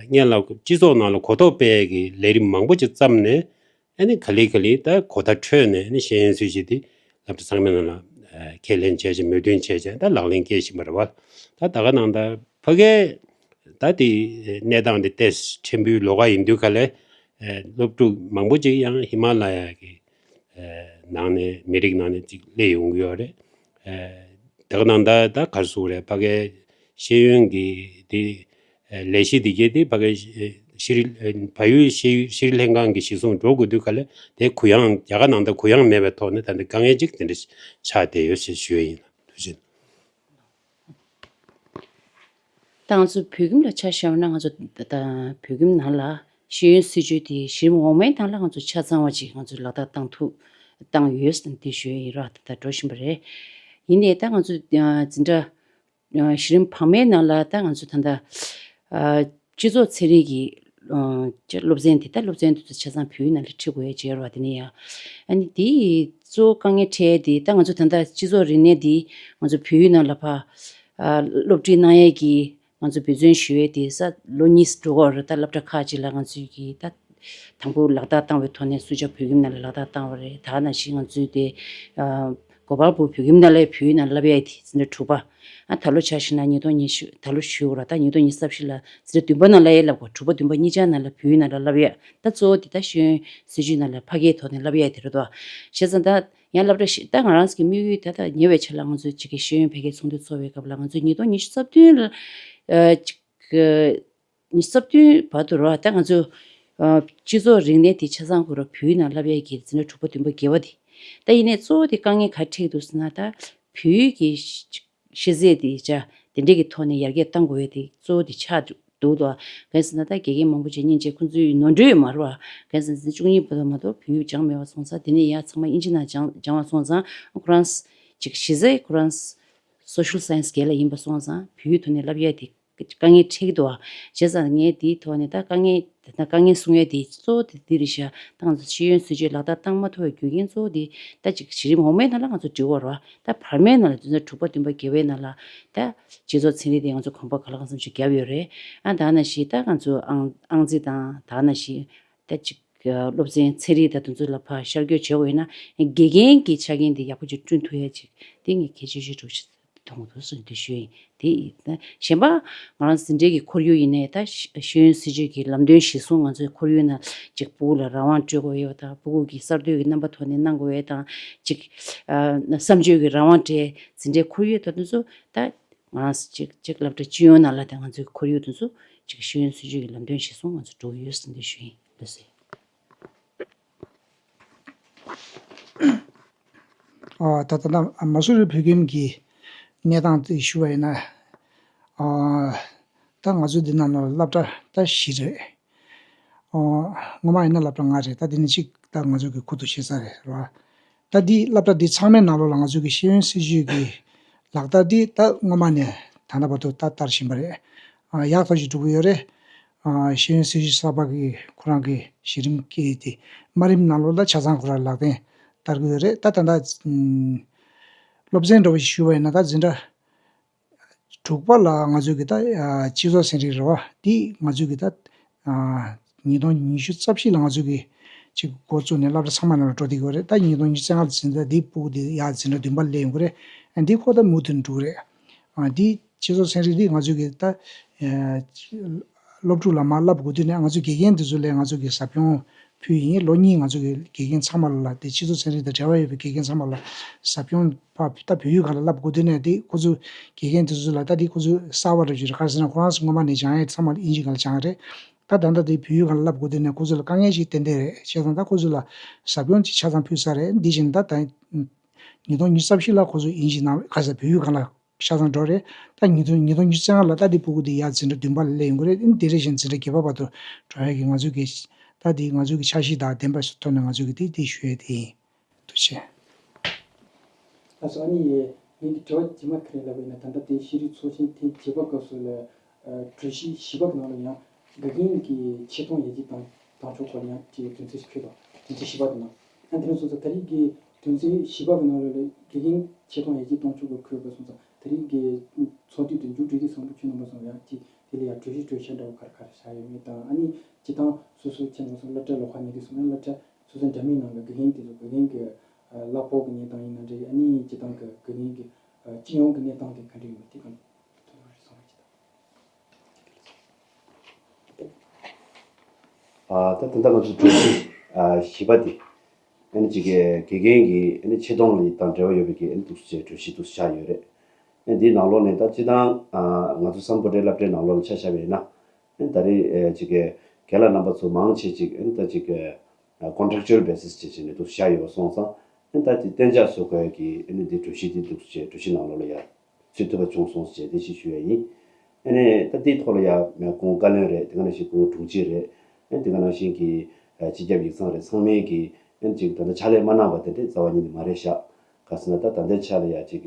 སྔོན་ལ་སྤྱི་ཚོགས་ནང་ལ་གོ་རྟོགས་སྤེལ་ཡས་ཀྱི་ལས་རིམ་མང་པོ་ཅིག་བརྩམས་ནས། ཨ་ནི་ག་ལེ་ག་ལེ་ད་གོ་བརྡ་འཕྲོད་ནས་ཨ་ནི་ཤེས་ཡོན་སྲིད་བྱུས་དེ་སློབ་གྲྭ་ཚང་མའི་ནང་ལ་ཨ་ཁས་ལེན་བྱས་བྱས་མོས་མཐུན་བྱས་བྱས་ད་ལག་ལེན་འཁེལ་བཞིན་པ་རེད་བ། ད་ད་ག་ནང་ད་ཕ་གིའི་ད་དེ་གནས་སྟངས་དེ་ཏོག་ཙམ་ཕྲན་བུ་ལོགས་ཀ་ཡིན་དུས་ག་ལེ་ཨ་སློབ་ཕྲུག་མང་པོ་ཅིག་ཡང་ཧི་མ་ལ་ཡ་གི་ཨ་ནང་ནས་མི་རིགས་ནང་ནས་ཅིག་སླེབས་ཡོང་གི་ཡོད་རེད། ཨ་ད་ག་ནང་ད་ད་ག་རེ་ཟེར་དགོས་རེད། ཕ་གིའི་ཤེས་ཡོན་གྱི་དེ་ཨ་ལས་གཞི་དེ་གའི་དེ་ཕ་གིའི་ཤེས་ཤེས་རིག་ཨ་བལ་ཡུལ་ཤེས་ཤེས་རིག་ལྷན་ཁང་གི་གཞི་བཟུང་འགྲོ་དགོས་དུས་ག་ལེ་དེ་གུ་ཡངས་རྒྱ་གར་ནང་ད་གུ་ཡངས་མེད་པའི་ཐོག་ནས་ད་ལྟ་དཀའ་ངལ་ཅིག་དེ་འདྲ་ཆགས་བསྡད་ཡོད་ཅེས་ཞུ་ཡས་ཡིན། ཐུགས་རྗེ་ཆེ། ད་ང་ཚོ་བོད་ཁྱིམ་ལ་ཆ་བཞག་ན་ང་ཚོ་ད་ལྟ་བོད་ཁྱིམ་ནང་ལ་ཤེས་ཡོན་སྲིད་བྱུས་དེ་གཞི་རིམ་འོག་མའི་ཐང་ལ་ང་ཚོ་ཆ་ཚང་བ་ཅིག་ང་ཚོ་ལག་བསྟར་བཏང་ཐུབ་བཏང་ཡོད་ཟེར་ནས་དེ་ཞུ་ཡས་ཡིན་ར། ད་ལྟ་འགྲོ་བཞིན་པ་རེད། ཡིན་ནའི་ད་ང་ཚོ་འཛིན་གྲྭ་གཞི་རིམ་བར་མའི་ནང་ལ་ད་ང་ཚོ་ད་ལྟ་སྤྱི་ཚོགས་ཚན་རིག་གི་ ཨ་སློབ་ཚན་དེ་ད་སློབ་ཚན་དེ་ཚོ་ཆ་ཚང་བོད་ཡིག་ནང་ལ་ཁྲིད་དགོས་ཡ་བྱས་རོགས། དེ་ནས་ཡ་ཨ་ནི་དེ་གཙོ་བོ་དཀའ་ངལ་འཕྲད་དེ་ད་ང་ཚོ་ད་ལྟ་སྤྱི་ཚོགས་རིག་གནས་དེ་ང་ཚོ་བོད་ཡིག་ནང་ལ་ཕར་ཨ་སློབ་ཁྲིད་གནང་ཡས་ཀྱི་ང་ཚོ་འབད་བརྩོན་ཞུ་ཡས་དེ་ས་ལོ་གཉིས་འགྲོ་གི་ཡོད་རེད། ད་སློབ་གྲྭ་ཁག་ཅིག་ལ་ང་ཚོས་ཀྱི་ད་དང་པོ་ལག་བསྟར་བཏང་བའི་ཐོག་ནས་སུམ་ཅུ་བོད་ཁྱིམ་ནང་ལ་ལག་བསྟར་བཏང་བ་རེད། ད་ནང་བཞིན་ང་ཚོས་དེ་ཨ་གོ་པལ་པུར་བོད་ཁྱིམ་ནང་ལ་བོད་ཡིག་ནང་བསླབ་ཡས་དེ་འཛིན་གྲྭ་དྲུག་པ། ཨ་ད་ལོ་ཆ་བཞག་ན་ཉིས་སྟོང་ཉི་ཤུ་ད་ལོ་ཞུ་དགོས་ར། ད་ཉིས་སྟོང་ཉི་ཤུ་རྩ་བཞི་ལ་འཛིན་གྲྭ་བདུན་པ་ནང་ལ་ཡ་བསླབ་དགོས། དྲུག་པ་བདུན་པ་གཉིས་ཆ་ནང་ལ་བོད་ཡིག་ནང་ལ་བསླབ་ཡ། ད་གཙོ་བོ་དེ་ད་ཤེས་ཡོན་སྲིད་བྱུས་ནང་ལ་ཕ་གིའི་ཐོག་ནས་བསླབ་ཡ་དེ་རེད་དོ། བྱས་ཙང་ད་ཡང་སློབ་གྲྭ་ཞིག་ད་ང་རང་ཚོ་གི་དམིགས་ཡུལ་ད་ད་ཉེ་བའི་ཆར་ལ་ང་ཚོས་ཅིག་གི་ཤེས་ཡོན་འཕེལ་རྒྱས་ཚོགས་འདུ་ཚོགས་པའི་སྐབས་ལ་ང་ཚོས་ཉིས་སྟོང་ཉི་ཤུ་རྩ་བདུན་ལ་ཨ་ཅིག་གི་ཉི་ཤུ་རྩ་བདུན་བར་དུ་རོ། ད་ང་ཚོས་ཨ་སྤྱི་ཚོགས་རིག་གནས་དེ་ཆ་ཚང་ཁོ་ར་བོད་ཡིག་ནང་བསླབ་ཡས་ཀྱི་འཛིན་གྲྭ་དྲུག་པ་བདུན་པ་བརྒྱད་པ་དེ། ད་ཡིན་ནའི་གཙོ་བོ་དེ་དཀའ་ངལ་ག་འཕྲད་འདུག་ཟེར་ན། ད་བོད་ཡིག་གི་ཤེས་ཚད་དེ་ཆ་དེ་འདྲས་ཀྱི་ཐོག་ནས་ཡར་རྒྱས་གཏང་དགོས་ཡས་དེ་གཙོ་བོ་དེ་ཆགས་འདུག་འདུག་དོ། གང་ཡིན་ཟེར་ན་ད་དགེ་རྒན་མང་པོ་ཅིག་སྙིང་རྗེ་ཁོང་ཚོའི་ནོར་འཁྲུལ་མ་རེད་བ། གང་ཡིན་ཟེར་ན་བཅུ་གཉིས་པ་དང་མ་གཏོགས་བོད་ཡིག་སྦྱངས་མེད་པ་སོང་ཙང་། དེ་ནས་ཡར་ཚང་མ་དབྱིན་ཇི་ནང་སྦྱངས་སྦྱངས་པ་སོང་ཙང་ཁོ་རང་ཅིག་གཞི་རྩའི་ཁོ་རང་social science སྒེར་ལ་ཡིན་པ་སོང་ཙང་བོད་ཡིག་ཐོག་ནས་བསླབ་ཡས་དེ་དཀའ་ངལ་འཕྲད་ཀྱི་འདུག་བ། བྱས་ཙང་ངས་དེའི་ཐོག་ནས་ད་དཀའ་ངལ་ད་དཀའ་ངལ་གསུང་ཡས་དེ་གཙོ་བོ་དེ་འདི་རེད་ཤག་ད་ང་ཚོ་ཤེས་ཡོན་སྲིད་བྱུས་ལག་བསྟར་བཏང་མ་ཐུབ་པའི་རྒྱུ་རྐྱེན་གཙོ་བོ་དེ་ད་ཅིག་གཞི་རིམ་འོག་མའི་ནང་ལ་ང་ཚོ་འགྲིག་གི་རེད་བ། ད་བར་མའི་ནང་ལ་དུས་ཚོད་དྲུག་པ་བདུན་པ་བརྒྱད་པའི་ནང་ལ་ད་སྤྱི་ཚོགས་ཚན་རིག་དེ་ང་ཚོ་གོམ་པ་ག་ལ་གང་འཚམ་ཞིག་བརྒྱབ་ཡོད་རེད། ཨ་ད་ནང་བཞིན་ད་ང་ཚོ་ཨང་ཨང་རྩིས་དང་ད་ནང་བཞིན་ད་ཅིག་སློབ་ཚན་ཚན་རིག་དང་དེ་ཚོ་ལ་ཕར་ཤར་བསྐྱོད་བྱེད་དགོས་ཡོད་ན་དགེ་རྒན་གྱི་ཆ་རྐྱེན་དེ་ཡག་པོ་ཅིག་བསྐྲུན་ཐུབ་ཡ་ཅིག་དེ་ངས་གལ་ཆེ་ཤོས་འདྲ་ཞིག་མཐོང་གི་འདུག་ཟེར་འདི་ཞུ་ཡིན། དེ་ཡིན་ད་གཞན་པ་ང་རང་འཛིན་གྲྭའི་གི་ཁོར་ཡུག་ཡིན་ནའི་ད་ཤེས་ཤེས་ཡོན་སྲིད་བྱུས་ཀྱི་ལམ་སྟོན་གཞིར་བཟུང་ང་ཚོའི་ཁོར་ཡུག་ནང་ཅིག་ཕྲུ་གུ་ལ་རང་དབང་སྤྲོད་དགོས་ཡོད་པ་དང་། ཕྲུ་གུ་གི་གསར་གཏོད་ཀྱི་རྣམ་པ་ཐོག་ནས་གནང་དགོས་ཡ་དང་། ཅིག་ཨ་བསམ་སྤྱོད་ཀྱི་རང་དབང་སྤྲད། འཛིན་གྲྭའི་ཁོར་ཡུག་དང་དེ་ཚོ་ད་ང་རང་ཅིག་ཅིག་སློབ་གྲྭ་སྤྱི་ཡོངས་ནང་ལ་དང་ང་ཚོའི་ཁོར་ཡུག་དེ་ཚོ་ཅིག་ཤེས་ཡོན་སྲིད་བྱུས་ཀྱི་ལམ་སྟོན་གཞིར་བཟུང་ང་ཚོ་འགྲོ་གི་ཡོད་ཟེར་འདི་ཞུ་ཡིན། ལགས་སོ། ཨ་ད་ད་ད་མ་སུ་རི་བོད་ཁྱིམ་གྱི་གནས་སྟངས་དེ་ཞུ་བ་ཡིན་ན། ཨ་ད་ང་ཚོའི་འདི་ནང་ལ་སློབ་གྲྭ་ད་བཞི་རེད། ཨོ། སྔོན་མ་ཡིན་ན་སློབ་གྲྭ་ལྔ་རེད། ད་འདི་ནི་གཅིག་ད་ང་ཚོ་གི་ཁུར་དུ་བཞེས་ས་རེད་ར། ད་འདི་སློབ་གྲྭ་འདི་ཚང་མའི་ནང་ལོགས་ལ་ང་ཚོ་གི་ཤེས་ཡོན་སྲིད་བྱུས་ཀྱི་ལག་བསྟར་འདི་ད་སྔོན་མ་ནས་ད་ལྟ་བར་དུ་ད་བསྟར་བཞིན་པ་རེད། ཨ་ཡག་ཐག་ཆོད་འགྲོ་གི་ཡོད་རེད། ཨ་ཤེས་ཡོན་སྲིད་བྱུས་གསར་པ་གི་ཁོ་རང་གི་གཞི་རིམ་གྱི་དེ་དམའ་རིམ་ནང་ལོགས་ལ་ཆ་ཚང་ཁོ་རང་ལག་ལེན་བསྟར་གི་ཡོད་རེད། ད་ད་ལྟ་ཨམ་སློབ་ཚན་འདྲ་བོ་ཞིག་ཞུ་བ་ཡིན་ན་ད་འཛིན་གྲྭ་དྲུག་པ་ལ་ང་ཚོས་ཀྱི་ད་ཨ་སྤྱི་ཚོགས་ཚན་རིག་རེད་བ། འདི་ང་ཚོས་ཀྱི་ད་ཨ་ཉིས་སྟོང་ཉི་ཤུ་རྩ་བཞི་ལ་ང་ཚོས་ཀྱི་ཅིག་འགོ་བཙུགས་ནས་སློབ་གྲྭ་ཚང་མ་ནང་ལ་འགྲོ་བསྡད་ཀྱི་ཡོད་རེད། ད་ཉིས་སྟོང་ཉི་ཤུ་རྩ་ལྔ་ལ་འཛིན་གྲྭ་འདི་ཕྲུ་གུ་འདི་ཡར་འཛིན་གྲྭ་བདུན་པ་སླེབས་ཡོང་གི་རེད། ཨ་འདི་ཁོ་ད་མུ་མཐུད་འགྲོ་གི་རེད། ཨ་འདི་སྤྱི་ཚོགས་ཚན་རིག་འདི་ང་ཚོས་ཀྱི་ད་ཨ་སློབ་ཕྲུག་ལ་མར་བསླབ་དགོས་དུས་ནས་ང་ཚོ་དགེ་རྒན་འདི་ཚོ་ལ་ང་ཚོ་གི་ཟབ་སྦྱོང་ཕུལ་ཡིན། ལོ་གཉིས་ང་ཚོ་གི་དགེ་རྒན་ཚང་མ་ལ་དེ་སྤྱི་ཚོགས་ཚན་རིག་དང་འབྲེལ་བ་ཡོད་པའི་དགེ་རྒན་ཚང་མ་ལ་ཟབ་སྦྱོང་ཕར་ད་བོད་ཡིག་སྒང་ལ་བསླབ་དགོས་དུས་ནས་དེ་ཁོ་ཚོ་དགེ་རྒན་དེ་ཚོ་ལ་ད་དེ་ཁོ་ཚོ་གསར་པ་འདྲ་ཅིག་རེད། ག་རེ་ཟེར་ན་ཁོ་རང་ཚོ་སྔོན་མ་ནས་སྦྱང་ཡས་ཚང་མ་དབྱིན་ཇི་སྒང་ལ་སྦྱངས་རེད། ད་ད་ལྟ་དེ་བོད་ཡིག་སྒང་ལ་བསླབ་དགོས་དུས་ནས་ཁོ་ཚོ་ལ་དཀའ་ངལ་ཞིག་ཏན་ཏན་རེད། བྱས་ཙང་ད་ཁོ་ཚོ་ལ་ཟབ་སྦྱོང་ཅིག་ཆ་ཚང་ཕུལ་ཚར་རེད། འདི་བཞིན་ད་ད་ཉིས་སྟོང་ཉི་ཤུ་རྩ་བཞི་ལ་ཁོ་ཚོ་དབྱིན་ཇི་ནང་ག་རེ་ཟེར་བོད་ཡིག་སྒང་ལ་ཆ་ཚང་འགྲོ་རེད། ད་ཉིས་སྟོང་ཉིས་སྟོང་ཉི་ཤུ་རྩ་ལྔ་ལ་ད་འདི་ཕྲུ་གུ་འདི་ཡར་འཛིན་གྲྭ་བདུན་པ་ལ་སླེབས་ཡོང་གི་རེད། དེ་རེ་བཞིན་འཛིན་གྲྭ་བརྒྱད་པ་བར་དུ་འགྲོ་ཡ་གི་ང་ཚོ་གི་ད་འདི་ང་ཚོ་གི་འཆར་གཞི་དང་ལྡན་པ་ཞིག་ཐོག་ནས་ང་ཚོ་གི་དེ་དེ་ཞུ་ཡ་དེ་ཡིན། ཐུགས་རྗེ་ཆེ། ལགས་སོ། ཨ་ནི་ངེད་ཀྱི་དྲི་བ་རྗེས་མ་ག་རེ་ལབ་པ་ཡིན་ན། ད་ལྟ་དེ་ཤེས་རིག་ཚོགས་ཆེན་ཐེངས་བརྒྱད་པ་སྐབས་སུ་ལ་གྲོས་གཞི་བཞི་པ་གི་ནང་ལ་ཡང་དགེ་རྒན་གྱི་ཆེ་མཐོང་ཡར་རྒྱས་གཏང་གཏང་ཕྱོགས་སྐོར་ཡང་དེའི་དོན་ཚན་ཞིག་ཕུལ་དང་། དོན་ཚན་བཞི་པ་དེ་ནང་། ཨ་དེ་ནས་སོང་ཙང་ད་རེས་ཀྱི་དོན་ཚན་བཞི་པ་གི་ནང་ལ་དགེ་རྒན་ཆེ་མཐོང་ཡར་རྒྱས་གཏོང་ཕྱོགས་ཀྱི་ཁུལ་དུ་སོང་ཙང་ད་རེས་ཀྱི་ཚོགས་འདུ་དེ་མཇུག་སྒྲིལ་དུས་ཙམ་པ་ཁྱོད་རྣམ་པ་ཚོ་ཡང་ཅིག་དེ་ལ་ཡང་གྲོས་གཞི་གྲོས་འཆར་འདྲ་བོ་ག་རེ་ག་རེ་བཞག་ཡོད་མེད་དང་། ཨ་ནི་སྤྱིར་བཏང་སོ་སོ་ཁྱེད་རྣམ་པ་ཚོ་སློབ་གྲྭ་ལོགས་ཀ་ཉན་དུས་སོང་ཡང་སློབ་གྲྭ་སོ་སོ་འདྲ་མིན་ནང་གི་དགེ་རྒན་དེ་ཚོ་དགེ་རྒན་གྱི་གླ་ཕོགས་ཀྱི་གནས་སྟངས་ཡིན་ན་འདྲ། ཨ་ནི་སྤྱིར་བཏང་གི་དགེ་རྒན་གྱི་སྤྱི་ཡོངས་ཀྱི་གནས་སྟངས་དེ་ག་འདྲ་ཡིན་མིན་དེ་གང་ཐུགས་རེ་གསུང་བ་ཅིག་དང་། ཨ་ད་ད་ལྟ་ང་ཚོ་གྲོས་གཞི་ཨ་བཞི་པ་དེ་ཨ་ནི་ཅིག་དགེ་རྒན་གྱི་ཨ་ནི་ཆེ་མཐོང་དང་འབྲེལ་བ་ཡོད་པའི་གི་ཨ་ནི་འདུག་སེ་གྲོས་གཞི་འདུག་སེ་ཆགས་ཡོད་རེད། ཨ་འདིའི་ནང་ལོགས་ནས་ད་སྤྱིར་བཏང་ཨ་ང་ཚོ་སམ་བྷོ་ཊའི་སློབ་གྲྭའི་ནང་ལོགས་ལ་ཆ་བཞག་པ་ཡིན་ན་ཨ་ད་རེས་ཨ་ཅིག་རྒན་ལགས་རྣམ་པ་ཚོ་མང་ཆེ་ཅིག་ཨ་ད་ཅིག་ཨ་ཀོན་ཊེག་ཅུ་ཨལ་བེ་སིས་ཅིག་བྱས་ནས་འདུག་སེ་བཞག་ཡོད་པ་སོང་ཙང་། ཨ་ད་ཅིག་གཏན་འཇགས་བཟོ་དགོས་ཀྱི་ཨ་ནི་འདི་གྲོས་གཞི་འདི་འདུག་སེ་གྲོས་གཞི་ནང་ལོགས་ལ་ཡ་ཚུད་ཐུབ་པ་བྱུང་སོང་ཟེར་དེ་ཞིག་ཞུ་ཡ་ཡིན། ཨ་ནི་ད་དེའི་ཐོག་ལ་ཡ་སྐུ་ངོ་བཀའ་བློན་རེད། དེ་ག་ནང་བཞིན་སྐུ་ངོ་དྲུང་ཆེ་རེད། ཨ་དེ་ག་ནང་བཞིན་གྱི་ཨ་སྤྱི་ཁྱབ་ཡིག་ཚང་རེད། ཚང་མས་ཀྱི་ཨ་ཅིག་ད་ལྟ་ཕྱག་ལས་མ་གནང་བ་དེ་འདྲའི་རྩ་བ་ཉིད་ནས་མ་རེད་ཤག་ག་ཟེར་ན་ད་ད་ལྟའི་ཆ་ལ་ཡ་ཅིག་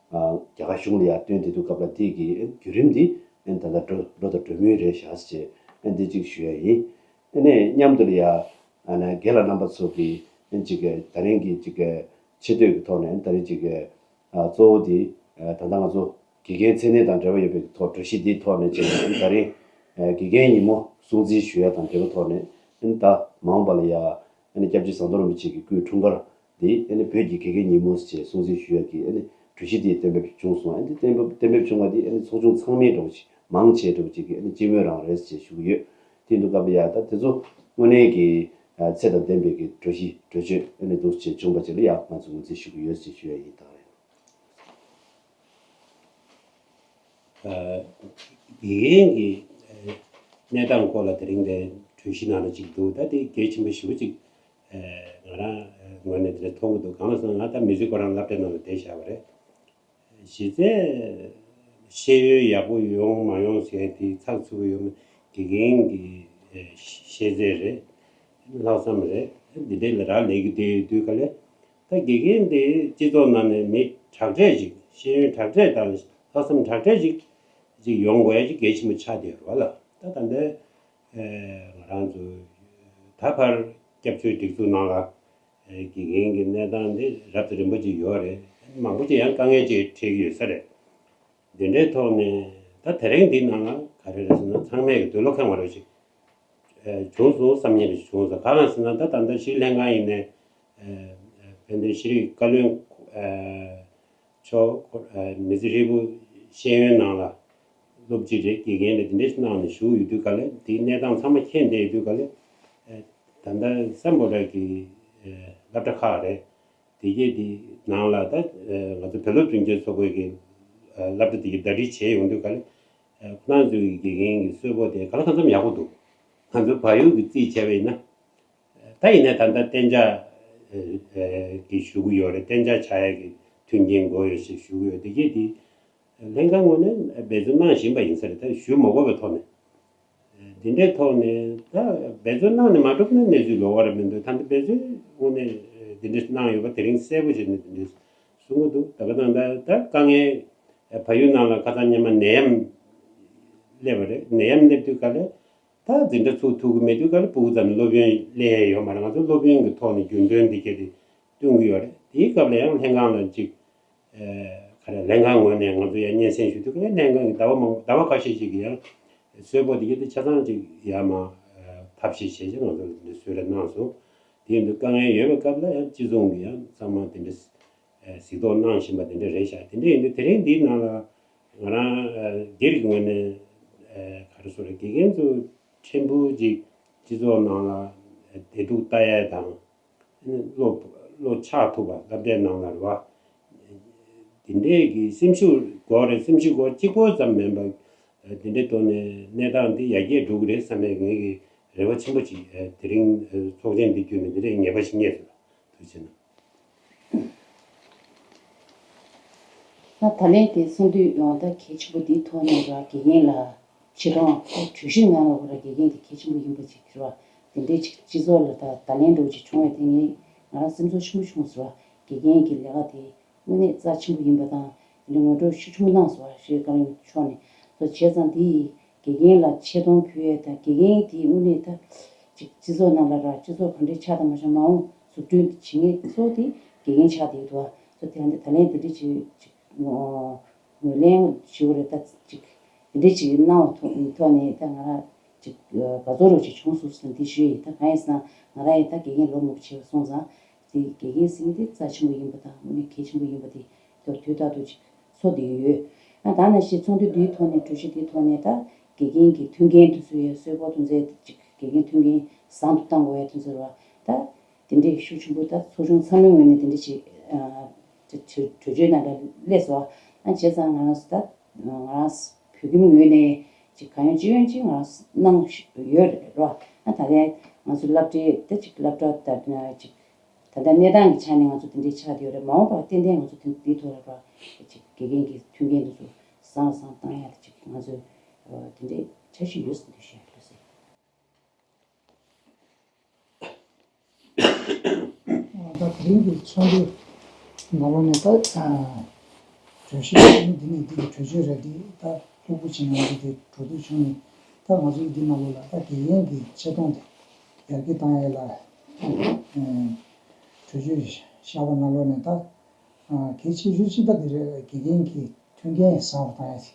ཨ་རྒྱ་གར་གཞུང་ལ་ཡ་བཏོན་བསྡད་དུས་སྐབས་ལ་དེ་གི་ཨ་བརྒྱུད་རིམ་འདི་ཨ་ད་ལྟ་འགྲོ་འགྲོ་དང་འགྲོ་མུས་རེད་ཤག་ཟེར་ ཨ་འདི་གཅིག་ཞུ་ཡ་ཡིན། ཨ་ནས་མཉམ་དུ་ལ་ཡ་ཨ་ནས་རྒན་ལགས་རྣམ་པ་ཚོ་གིས་ཨ་གཅིག་ད་རིང་གི་གཅིག་ཆེ་བསྟོད་ཀྱི་ཐོག་ནས་ད་རིང་གཅིག་ཨ་གཙོ་བོ་དེ་ཨ་ད་ལྟ་ང་ཚོ་དགེ་རྒན་མཚན་གནས་དང་འབྲེལ་བ་ཡོད་པའི་ཐོག་གྲོས་གཞི་འདིའི་ཐོག་ནས་བྱས་ནས་ད་རིང་ཨ་དགེ་རྒན་ཉིན་མོ་སྲུང་བརྩི་ཞུ་ཡ་དང་འབྲེལ་བའི་ཐོག་ནས་ཨ་ནི་ད་མ་འོངས་པ་ལ་ཡ་ཨ་ནི་སྐྱབས་རྗེ་ཟམ་གདོང་རིན་པོ་ཆེ་གི་སྐུའི་འཁྲུངས་སྐར་འདི་ཨ་ནི་བོད་ཀྱི་དགེ་རྒན་ཉིན་མོ་ཞེས་སྲུང་བརྩི་ཞུ་ཡ་གི་ཨ་ནི་གྲོས་གཞི་འདི་གཏན་འབེབས་བྱུང་སོང་། ཨ་ནི་གཏན་འབེབས་གཏན་འབེབས་བྱུང་བ་འདི་ཨ་ནི་ཚོགས་ཆུང་ཚང་མས་འདྲ་བོ་ཞིག་མང་ཆེ་འདྲ་བོ་ཅིག་གིས་ཨ་ནི་སྤྱི་མོས་རང་རེད་ཅེས་ཞུ་གི་ཡོད། དེ་འདུག་སྐབས་ལ་ཡ་ད་དེ་ཚོ་དངོས་གནས་ཀྱི་ཨ་ཚད་དང་ལྡན་པའི་གི་གྲོས་གཞི་གྲོས་ཆོད་ཨ་ནི་འདུག་ཅེས་བྱུང་བ་ཅིག་ལ་ཡ་ང་ཚོ་ངོས་འཛིན་ཞུ་གི་ཡོད་ཅེས་ཞུ་ཡ་ཡིན་ད་རེད། ཨ་དགེ་རྒན་གྱི་ཨ་གནས་སྟངས་སྐོར་ལ་དེ་རིང་དེ་གྲོས་གཞི་ནང་ལ་ཅིག་འདུག་ད་དེ་གལ་ཆེན་པོ་ཞེ་པོ་ཅིག་ཨ་ང་རང་ཨ་ངོས་ནས་དེ་འདྲ་མཐོང་གི་འདུག་གང་ལ་ཟེར་ན་ང་ད་མི་ཚེ་ཁོ་རང་སློབ་གྲྭའི་ནང་ལ་བསྡད་བཞག་པ་རེད། གཞི་རྩའི་ཤེས་ཡོན་ཡག་པོ་ཡོང་མ་ཡོང་ཟེར་དེ་ཚགས་ཚུད་པོ་ཡོད་མེད་དགེ་རྒན་གྱི་ཨ་ཤེས་ཚད་རེད། ལྷག་བསམ་རེད། འདི་འདྲའི་ལ་རག་ལས་ཀྱི་དེ་ཡོད་དུས་ག་ལེ། ད་དགེ་རྒན་དེ་སྤྱི་ཚོགས་ནང་ནས་མི་དྲག་གྲས་ཅིག་ཤེས་ཡོན་དྲག་གྲས་དང་ལྷག་བསམ་དྲག་གྲས་ཅིག་ཅིག་ཡོང་དགོས་ཡ་ཅིག་གལ་ཆེན་པོ་ཆགས་བསྡད་ཡོད་རེད་བ་ལ། ད་ད་ལྟའི་ཨེ་ང་རང་ཚོ་ད་བར་སྐྱབས་བཅོལ་སྒྲིག་འཛུགས་ནང་ལ་ཨེ་དགེ་རྒན་གྱི་གནས་སྟངས་དེ་རབ་ཏུ་རིམ་པ་ཅིག་ཡོད་རེད། མང་པོ་ཅིག་ཡང་དཀའ་ངལ་ཅིག་འཕྲད་ཀྱི་ཡོད་ས་རེད། འདི་འདྲའི་ཐོག་ནས་ད་དེ་རིང་འདི་ནང་ལ་ག་རེ་རེད་ཟེར་ན་ཚང་མས་ཀྱི་འདོད་བློ་ཁེངས་པ་འདྲ་ཞིག་ཨེ་བྱུང་སོང་བསམ་མཁན་རེ་ཞིག་བྱུང་སོང་། གང་ལ་ཟེར་ན་ད་ད་ལྟ་ཤེས་རིག་ལྷན་ཁང་ཡིན་ནའི་ཨེ་དཔལ་ལྡན་ཤེས་རིག་བཀའ་བློན་ཨེ་མཆོག་ཨེ་མི་ཚེ་ཧྲིལ་པོ་ཤེས་ཡོན་ནང་ལ་སློབ་སྤྱི་རེད་དགེ་རྒན་རེད་འདི་འདྲ་ཞིག་གནང་ནས་བཞུགས་ཡོད་དུས་ག་ལེ་འདིའི་གནས་སྟངས་ཚང་མ་མཁྱེན་བསྡད་ཡོད་དུས་ག་ལེ་ཨེ་ད་ལྟ་སམ་བྷོ་ཊ་གི་ཨེ་སློབ་གྲྭ་ཁག་རེད། དེ་གས་དེ་ནང་ལ་ད་ཨ་ང་ཚོ་བོད་སློབ་སྦྱོང་བརྒྱུད་ཚོགས་པའི་གི་ཨ་སློབ་གྲྭ་དེ་གའི་ཟླ་སྒྲིལ་བྱས་ཡོང་དུས་ག་ལེ་ཨ་ཁོ་རང་ཚོའི་གི་དགེ་རྒན་གྱི་གསོལ་ཕོགས་དེ་ག་ལ་གང་འཚམ་ཡག་པོ་འདུག་ང་ཚོ་བལ་ཡུལ་གྱི་རྩིས་བྱས་པ་ཡིན་ན་ད་ཡིན་ནའི་ད་ལྟ་གཏན་འཇགས་ཨ་ཨ་གི་ཞུ་གི་ཡོད་རེད། གཏན་འཇགས་ཆགས་ཡ་གི་མཐུན་རྐྱེན་དགོས་ཡོད་ཞེས་ཞུ་གི་ཡོད། དེ་གས་དེ་ལྷན་ཁང་ངོས་ནས་འབད་བརྩོན་གནང་བཞིན་པ་ཡིན་ས་རེད། ད་ཞུ་མ་དགོས་པའི་ཐོག་ནས། འདི་འདྲའི་ཐོག་ནས་ད་འབད་བརྩོན་གནང་ནས་མ་གྲུབ་ན་གནས་ཚུལ་ལོགས་ཀ་རེད་མི་འདུག་ད་འདི་འབད་བརྩོན་དངོས་གནས་འདི་འདྲ་གནང་ཡོད་པ་དེ་རིང་གསལ་པོ་བྱས་ནས་འདི་འདྲ་གསུང་གི་འདུག་ད་ག་ད་ད་ད་དཀའ་ངལ་བལ་ཡུལ་ནང་ལ་ཁ་སང་སྔོན་མ་ནད་ཡམས་སླེབས་པ་རེད། ནད་ཡམས་སླེབས་དུས་ག་ལེ་ད་འཛིན་གྲྭ་ཚུགས་ཐུབ་ཀྱི་མེད་དུས་ག་ལེ་ཕྲུ་གུ་ཙམ་སློབ་ཡོན་སླེབས་ཡ་ཡོད་མ་རེད། ང་ཚོ་སློབ་ཡོན་གྱི་ཐོག་ནས་རྒྱུན་གཏན་འདི་གས་དེ་སྟོན་གྱི་ཡོད་རེད། དེའི་སྐབས་ལ་ཡང་ལྷན་ཁང་ལ་ཅིག་ཨ་ག་རེ་ལྷན་ཁང་ངོས་ནས་ང་ཚོ་ཡང་སྙན་སེང་ཞུ་དུས་ལྷན་ཁང་གི་ཟླ་བ་མང་ཟླ་བ་ཁ་ཤས་ཤིག་གི་ཡང་གསོལ་ཕོགས་དེ་གྱད་དེ་ཆ་ཚང་ཅིག་ཡར་མར་ཐབས་ཤེས་བྱས་ཅིག་ང་ཚོ་ལ་འདི་གསོལ་རས་གནང་སོང་། དེ་ཡིན་དུས་དཀའ་ངལ་ཡོད་པའི་སྐབས་ལ་ཡང་སྤྱི་ཚོགས་ཀྱི་ཡང་ཚང་མ་དེ་འདྲ་གཟིགས་རྟོག་གནང་བཞིན་པ་དེ་འདྲ་རེད་ཤག་དེ་འདྲ་ཡིན་དུས་དེ་རིང་འདིའི་ནང་ལ་ང་རང་སྒེར་གྱི་ངོས་ནས་ག་རེ་ཟེར་དགེ་རྒན་ཚོ་ཕྲན་བུ་ཅིག་སྤྱི་ཚོགས་ནང་ལ་བདེ་སྡུག་ལྟ་ཡས་དང་། བློ་བློ་ཆགས་ཐུབ་པ་སློབ་གྲྭའི་ནང་ལ་རེད་བ། དེ་འདྲའི་གི་སེམས་ཤུགས་དགོས་རེད། སེམས་ཤུགས་སྒོ་གཅིག་པོ་ཙམ་མིན་པ། དེ་འདྲའི་ཐོག་ནས་གནས་སྟངས་འདི་ཡར་རྒྱས་འགྲོ་གི་རེད་བསམ་པའི་ངེད་ཀྱི་རེ་བ་ཆེན་པོ་ཅིག་དེ་རིང་ཚོགས་ཆེན་འདི་བརྒྱུད་ནས་འདི་འདྲའི་ངེས་པ་ཞིག་རྙེད་སོང་། ཐུགས་རྗེ་གནང་། ད་ད་ལན་དེ་གསུང་དུས་ཡང་ད་གལ་ཆེན་པོ་འདིའི་ཐོག་ནས་ར་དགེ་རྒན་ལ་ཆེ་མཐོང་ད་གྲོས་གཞི་ནང་ལ་ར་དགེ་རྒན་དེ་གལ་ཆེན་པོ་ཡིན་པ་ཅིག་རེད་བ། དེ་འདྲའི་ཅིག་སྤྱི་ཚོགས་ལ་ད་ད་ལན་འགྲོ་ཅིག་བྱུང་བས་དེ་ངས་ང་རང་སེམས་ཚོར་ཆེན་པོ་བྱུང་ཟེར་བ། དགེ་རྒན་གྱི་ལས་ཀ་དེ་དངོས་གནས་རྩ་ཆེན་པོ་ཡིན་པ་དང་དེ་འདྲའི་ངོ་སྤྲོད་ཤུགས་ཆེན་པོ་གནང་ཟེར་བ་ཞེས་བཀའ་བློན་མཆོག་ནས་ད་བྱས་ཙང་དེ་ཡིས། དགེ་རྒན་ལ་ཆེ་མཐོང་ཕུལ་ཡས་དང་དགེ་རྒན་དེའི་དངོས་གནས་ད་ཅིག་སྤྱི་ཚོགས་ནང་ལ་ར་སྤྱི་ཚོགས་གང་འདྲའི་ཆགས་དང་མ་ཆགས་མ་འོངས་འཛུགས་སྐྲུན་བྱེད་མཁན་ཚོ་དེ་དགེ་རྒན་ཆགས་བསྡད་འདུག་ཨ་ཚོ་དེ་ད་ད་ལན་དེ་འདྲ་ཅིག་ཅིག་ངོས་ལེན་ཞུ་བ་རེད། ད་ཅིག་དེ་འདྲ་ཅིག་གནང་བ་ཐོག་ཐོག་ནས་ད་ང་ར་ཅིག་དགའ་ཚོར་རོགས་ཅིག་བྱུང་སོང་ཟེར་ན་འདི་ཞུ་ཡིན། ད་གང་ཡིན་ཟེར་ན་ང་ར་ཡིན་ད་དགེ་རྒན་ལོ་མང་པོ་བྱས་པ་སོང་ཙང་། དེ་དགེ་རྒན་ཟེར་མཁན་དེ་རྩ་ཆེན་པོ་ཡིན་པ་དང་དངོས་གནས་གལ་ཆེན་པོ་ཡིན་པ་དེ་དོ་དུས་རྟག་ཏུ་ཅིག་ཚོར་བསྡད་ཀྱི་ཡོད། ཨ་ད་ནང་བཞིན་ཚོགས་འདུ་འདིའི་ཐོག་ནས་གྲོས་གཞི་འདིའི་ཐོག་ནས་ད་དགེ་རྒན་གྱི་མཐུན་རྐྱེན་དེ་ཚོ་ཡ་གསོལ་ཕོགས་དེ་ཚོ་ཅིག་དགེ་རྒན་མཐུན་རྐྱེན་བཟང་དུ་གཏང་དགོས་ཡ་དེ་ཚོ་རེད་བ། ད་དེ་འདྲའི་ཤུགས་ཆེན་པོ་ད་ཚོགས་ཆུང་ཚང་མའི་ངོས་ནས་དེ་འདྲ་ཅིག་ཨ་གྲོས་གྲོས་ཆོད་ནང་ལ་སླེབས་སོང་། ཨ་བྱས་ཙང་ང་རང་ཚོ་ད་ང་རང་བོད་ཁྱིམ་ངོས་ནས་ཅིག་གང་ཡོད་ཅི་ཡོད་ཅིག་ང་རང་ཚོ་གནང་ཡོད་རེད་བ། ཨ་ད་ལན་ང་ཚོ་སློབ་གྲྭའི་ད་ཅིག་སློབ་གྲྭ་ད་ཅིག་ད་ལྟ་གནས་སྟངས་ཀྱི་ཆ་ནས་ང་ཚོ་དེ་འདྲའི་ཆགས་བསྡད་ཡོད་རེད། མ་འོངས་པར་ཏན་ཏན་ང་ཚོ་དེ་འདིའི་ཐོག་ལ་ར་ཅིག་དགེ་རྒན་གྱི་མཐུན་རྐྱེན་དེ་ཚོ་བཟང་བཟང་བཏང་ཡག་དེ་ཅིག་ང་ཚོ་དེ་འདྲའི་འཆར་གཞི་ཡོད་ཟེར་འདུག་ཞུ་ཡག་ལགས་སེ། ད་དེ་རིང་གི་ཚོགས་འདུའི་ནང་ལོགས་ནས་ད་གྲོས་གཞི་འདི་ནས་འདི་གི་གྲོས་ཆོད་རེད། འདི་ད་ལྷུག་པོ་ཅིག་ནང་འདི་དེ་གྲོས་བསྡུར་བྱུང་ནས་ ད་ང་ཚོའི་འདི་ནང་ལོགས་ལ་ད་དགེ་རྒན་གྱི་ཆེ་མཐོང་དེ་ཡར་རྒྱས་བཏང་ཡས་ལ་གྲོས་ཆོད་བཞག་པ་ནང་ལོགས་ནས་ད་གལ་ཆེ་ཤོས་གཅིག་ད་འདི་རེད། དགེ་རྒན་གྱི་མཐུན་རྐྱེན་བཟང་བོ་བཏང་ཡས་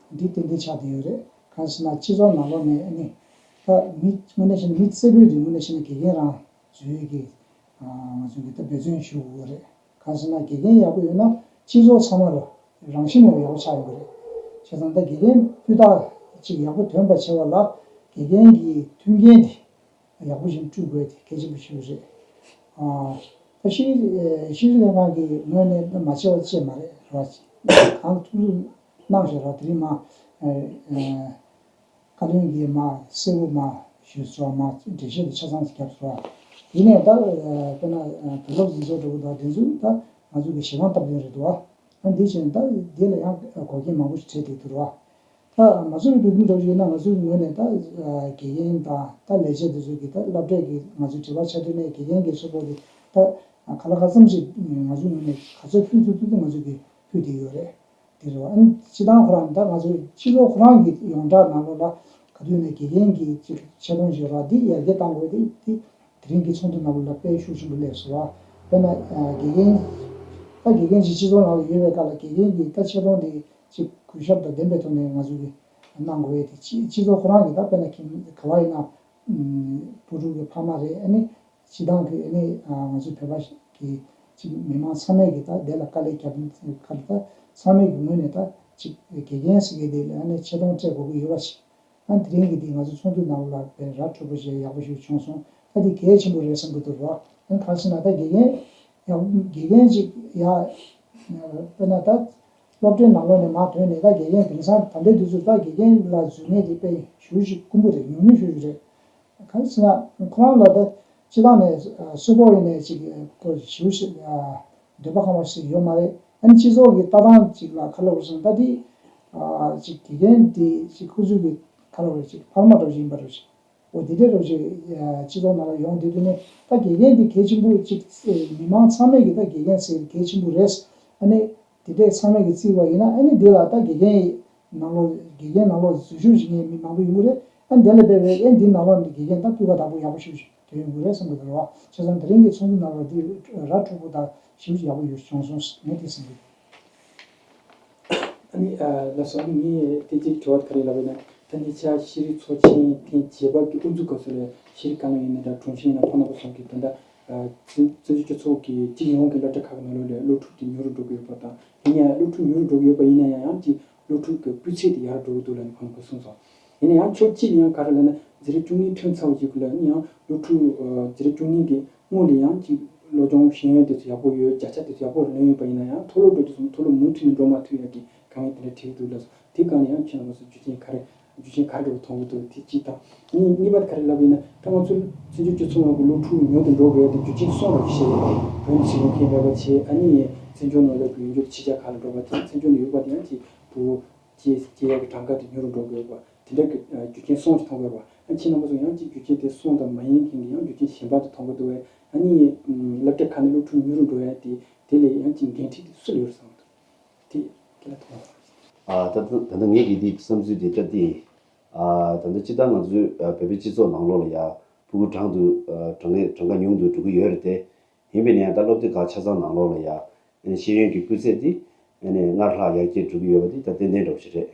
དེ། འདི་ཏན་ཏན་ཆགས་བསྡད་ཡོད་རེད། གང་ཟེར་ན་སྤྱི་ཚོགས་ནང་ལོགས་ནས་ཨ་ནི་ད་མི་དངོས་གནས་བཤད་ན་མི་རྩེ་ཕུད་དེ་དངོས་གནས་བཤད་ན་དགེ་རྒན་རང་བཟོ་ཡས་ཀྱི་ང་ཚོ་གི་ད་འབད་བརྩོན་ཞུ་དགོས་རེད། གང་ཟེར་ན་དགེ་རྒན་ཡག་པོ་ཡོད་ན་སྤྱི་ཚོགས་ཚང་མ་ལ་རང་བཞིན་མེད་པ་ཡག་པོ་ཆགས་ཡོང་གི་རེད། བྱས་ཙང་ད་དགེ་རྒན་སྤུས་དག་ཅིག་ཡག་པོ་ཐོན་པ་བྱེད་པ་ལ་དགེ་རྒན་གྱི་མཐུན་རྐྱེན་དེ་ཡག་པོ་ཞིག་བསྐྲུན་དགོས་དེ་གལ་ཆེན་པོ་ཞིག་རེད། ཨ། ད་ཤེས་ཤེས་རིག་ལྷན་ཁང་གི་ངོས་ནས་མ་བྱས་པ་ཅིག་མ་རེད་ར། གང་ཐུབ་ཐུབ་གནང་ཞེས་ར། དེ་རིང་མ་བཀའ་བློན་གྱིས་མ་གསལ་པོ་མ་ཞུས་སོང་། མ་འགྲེལ་བཤད་དེ་ཆ་ཚང་ཞིག་བརྒྱབ་སོང་། དེ་ནས་ད་དཔེར་ན་བོད་སློབ་འཛིན་ཆོག་འགྲོ་གི་འདུག་དེ་ཚོ་ད་ང་ཚོ་གི་ཞེ་སྡང་སྟབས་བདེ་རེད་འདུག་ཨ་འདི་བྱས་ནས་ད་འདི་ལ་ཡང་འགོག་རྐྱེན་མང་པོ་ཞིག་འཕྲད་བསྡད་འདུག་ར། ད་ང་ཚོ་བོད་མི་འདྲ་བོ་ཡིན་ན་ང་ཚོའི་ངོས་ནས་ད་དགེ་རྒན་དང་ད་ལས་བྱེད་དེ་ཚོ་གི་ད་སློབ་གྲྭའི་གི་ང་ཚོའི་དྲི་བ་ཆ་འཕྲིན་ནས་དགེ་རྒན་གྱི་ཚོགས་པ་གི་ད་ག་ལ་ག་ཙམ་ཞིག་ང་ཚོའི་ངོས་ནས་ག་ཚོད་ཕུལ་ཐུབ་ཐུབ་ད་ང་ཚོ་གི་ཕུལ་བསྡད་ཡོད་རེད། དེ་རེད་བ། ཨ་ནི་སྤྱི་བཏང་ཁོ་རང་ད་ང་ཚོའི་སྤྱི་ཚོགས་ཁོ་རང་གི་ཡོངས་གྲགས་ནང་ལོགས་ལ་ག་དུས་ནས་དགེ་རྒན་གྱི་ཅིག་ཆེ་མཐོང་ཞིག་ཡོད་ར། འདི་ཡར་རྒྱས་གཏང་དགོས་དེ་དེ་དེ་རིང་གི་ཚོགས་འདུ་ནང་ལོགས་ལ་དཔེ་ཤུགས་ཆེན་པོ་སླེབས་སོང་བ། དཔེར་ན་དགེ་རྒན་ད་དགེ་རྒན་ཅིག་སྤྱི་ཚོགས་ནང་ལ་ཡོད་པའི་སྐབས་ལ་དགེ་རྒན་གྱི་ད་ཆེ་མཐོང་དེ། ཅིག་གུས་ཞབས་དང་ལྡན་པའི་ཐོག་ནས་ང་ཚོ་གིས་གནང་དགོས་ཡས་དེ། སྤྱི་སྤྱི་ཚོགས་ཁོ་རང་གིས་ད་དཔེར་ན་ཁྱིམ་ག་བ་ཡིན་ན་བུ་ཕྲུག་གི་ཕ་མ་རེད། ཨ་ནི་སྤྱི་བཏང་གི་ཨ་ནི་ང་ཚོའི་བོད་པ་གི་ཅིག་མི་མང་ཚང་མས་གིས་ད་དེ་ལ་དཀའ་ལས་རྒྱབ་ཁ་ལ་ད་ཚང་མས་གི་ངོས་ནས་ད་ཅིག་དགེ་རྒན་ཟེར་གི་དེ་ལ་ཨ་ནི་ཆེ་མཐོང་སྤྲད་དགོས་ཀྱི་ཡོད་པ་ཞིག་ཨ་དེ་རིང་གི་འདི་ང་ཚོ་ཚོགས་འདུ་ནང་ལ་དཔེ་ར་འཕྲོད་པོ་ཞིག་ཡག་པོ་ཞིག་བྱུང་སོང་། ད་འདི་གལ་ཆེན་པོ་རེད་བསམ་གི་འདུག་ར། ཨ་གང་ཟེར་ན་ད་དགེ་རྒན་ཡག་དགེ་རྒན་ཅིག་ཡག་དཔེར་ན་ད་སློབ་གྲྭའི་ནང་ལོགས་ནས་མར་ཐོན་ནས་ད་དགེ་རྒན་དེང་སང་ད་ལྟའི་དུས་ཚོད་ད་དགེ་རྒན་ལ་འཛུལ་མཁན་དེ་དཔེ་ཞེ་པོ་ཞིག་དཀོན་པོ་རེད། ཉུང་ཉུང་ཞེ་པོ་ཞིག་རེད། གང་ཟེར་ན་ཁོ་རང་ལ་ད་སྤྱི་བཏང་ནས་སུ་པོ་ཡིན་ནས་ཅིག་ཁོ་ཞེ་པོ་ཞིག་འདོད་པ་ཁེངས་པ་ཞིག་ཡོད་མ་རེད། ཨ་ནི་སྤྱི་ཚོགས་ཀྱི་ལྟ་སྟངས་ཅིག་ལ་ཁ་ལོ་བ་སོང་ད་དེ་ཅིག་དགེ་རྒན་དེ་ཅིག་ཁོ་ཚོའི་གི་ཁ་ལོ་བ་ཅིག་ཕ་མ་འདྲ་བོ་ཞིག་ཡིན་པ་འདྲ་བོ་ཞིག་འོ་དེ་འདྲའི་རོགས་ཞིག་སྤྱི་ཚོགས་ནང་ལ་ཡོང་དུས་དུས་ནས་ད་དགེ་རྒན་དེ་གལ་ཆེན་པོ་ཅིག་མི་མང་ཚང་མས་ཀྱི་ད་དགེ་རྒན་ཟེར་གལ་ཆེན་པོ་རེད། ཨ་ནི་དེ་འདྲས་ཚང་མས་ཀྱི་བརྩིས་པ་ཡིན་ན་ཨ་ནི་འདི་ལ་ད་དགེ་རྒན་ནང་ལོགས་དགེ་རྒན་ནང་ལོགས་འཛུལ་ཞུགས་བྱེད་མཁན་མི་མང་པོ་ཡོང་གི་རེད། ཨ་ནི་དེ་ལ་དཔེ་བས་ཨ་ནི་འདི་ནང་ལོགས་ནས་དགེ་རྒན་ད་སྤུས་ཀ་དག་པོ་ཡག་པོ་ཞིག་ཐོན་ཡོང་གི་རེད་བསམ་གི་འདུག་ར། བྱས་ཙང་དེ་རིང་གི་ཚོགས་འདུ་ནང་ལོགས་འདི་ར་འཕྲོད་པོ་དང་ཞིབ་ཡག་པོ་ཡོད་བྱུང་སོང་ངས་དེ་བསམ་གི་འདུག་ཨ་ནི་ལགས་སོ། ཨ་ནི་ངས་དེ་གཅིག་དྲི་བ་ག་རེ་ལབ་ཡོད་ན། ད་ནི་ཆ་ཤེས་རིག་ཚོགས་ཆེན་ཐེངས་བརྒྱད་པ་གི་དབུ་འཛུགས་སྐབས་སུ་ལ་ཤེས་རིག་བཀའ་བློན་ཡིན་ན་འདྲ། དྲུང་ཆེ་ཡིན་ན་ཁོང་རྣམ་པ་ཚོ་གིས་ད་ལྟ་བཙན་བཙན་བྱོལ་སྤྱི་ཚོགས་ཀྱི་སྤྱི་ཡོངས་ཀྱི་སློབ་གྲྭ་ཁག་གི་ནང་ལོགས་ལ་སློབ་ཕྲུག་དེ་ཉུང་རུ་འགྲོ་གི་ཡོད་པ་དང་། ཡིན་ཡང་སློབ་ཕྲུག་ཉུང་རུ་འགྲོ་གི་ཡོད་པ་ཡིན་ན་ཡང་ཡང་ཅིག་སློབ་ཕྲུག་གི་སྤུས་ཚད་དེ་ཡར་འགྲོ་གི་འདུག་ལབ་ནས་ཁོང་རྣམ་པ་གསུངས་སོང་། ཡིན་ན་ཡང་ཕྱོགས་གཅིག་ནས་ཡང་ག་རེ་ལབ་ན་འཛིན་གྲྭ་བཅུ་གཉིས་ཐོན་ཚར་བ་ཞིག་ལ་ཡང་སློབ་ཕྲུག་འཛིན་གྲྭ་བཅུ་གཉིས་ཀྱི་སྔོན་ལ་ཡང་ཅིག་སློབ་སྦྱོང་ཤེས་ཡོན་དེ་ཚོ་ཡག་པོ་ཡོད། བརྒྱ་ཆ་དེ་ཚོ་ཡག་པོ་ལོན་ཡོད་པ་ཡིན་ན་ཡང་མཐོ་སློབ་འགྲོ་དུས་ཙམ་མཐོ་སློབ་མུ་མཐུད་ནས་འགྲོ་མ་ཐུབ་ཡག་གི་དཀའ་ངལ་དེ་འདྲ་འཕྲད་ཀྱི་འདུག་ལབ་སོང་། དེ་སྒང་ལ་ཡང་ཁྱེད་རྣམ་པ་ཚོ་རྒྱུ་རྐྱེན་ག་རེ་རྒྱུ་རྐྱེན་ག་རེ་འདྲ་བོ་མཐོང་གི་འདུག་དེ་གཅིག་དང་། གཉིས་གཉིས་པ་དེ་ག་རེ་ལབ་ཡིན་ན་ད་ང་ཚོ་བཙན་བྱོལ་སྤྱི་ཚོགས་ནང་གི་སློབ་ཕྲུག་ཉུང་དུ་འགྲོ་དགོས་ཡག་དེ་རྒྱུ་རྐྱེན་གསུམ་རེ་བཤད་ཡོད་རེད། བོད་ནས་ཕྱིར་ལོག་མཁན་མེད་པ་བྱས། ཨ་ནི་བཙན་བྱོལ་ནང་ལ་ཡོད་རྒྱུ་ཕྱི་རྒྱལ་ཁག་ལ་འགྲོ་བ་དང་། བཙན་བྱོལ་ནང་ཡོད་པ་དེ་ཡང་ཅིག་བུ་སྐྱེས་སྐྱེས་ཡག་གི་གྲངས་ཀ་དེ་ཉུང་རུ་འགྲོ་དགོས་པ་དེ་འདྲ་གི་རྒྱུ་རྐྱེན་གསུམ་ཞིག་མཐོང་དགོས་པ། ཨ་ཁྱེད་རྣམ་པ་ཚོ་ཡང་ཅིག་རྒྱུ་རྐྱེན་དེ་གསུམ་དང་མ་ཡིན་མཁན་གྱི་ཡང་རྒྱུ་རྐྱེན་གཞན་པ་དེ་མཐོང་གི་འདུག་བས། ཨ་ནི་སློབ་གྲྭ་ཁག་ནས་སློབ་ཕྲུག་ཉུང་རུ་འགྲོ་ཡ་དེ་དེ་ལས་ཡང་ཅིག་འགན་འཁྲི་དེ་སུ་ལ་ཡོད་རེད་བསམ་གི་འདུག་དེ་ཁྱེད་ལ་མཐོང་བ། ཨ་ད་ད་ད་ལྟ་ངེད་ཀྱི་དེ་བསམ་ཚུལ་དེ་ལྟ་སྟེ། ཨ་ད་ལྟ་སྤྱིར་བཏང་ང་ཚོའི་ཨ་བོད་པའི་སྤྱི་ཚོགས་ནང་ལོགས་ལ་ཡ་ཕྲུ་གུ་གྲངས་དུ་ཨ་གྲངས་ཀ་གྲངས་ཀ་ཉུང་དུ་འགྲོ་གི་ཡོད་རེད་དེ། ཡིན་པས་ན་ཡང་ད་སློབ་དེབ་ཁག་ཆ་ཚང་ནང་ལོགས་ལ་ཡ་ཨ་ནི་ཤེས་ཡོན་གྱི་སྤུས་ཚད་དེ་ཨ་ནི་སྔར་ལྷག་ཡར་རྒྱས་འགྲོ་གི་ཡོད་པ་དེ་ད་ཏན་ཏན་འདྲ་པོ་ཞིག་རེད།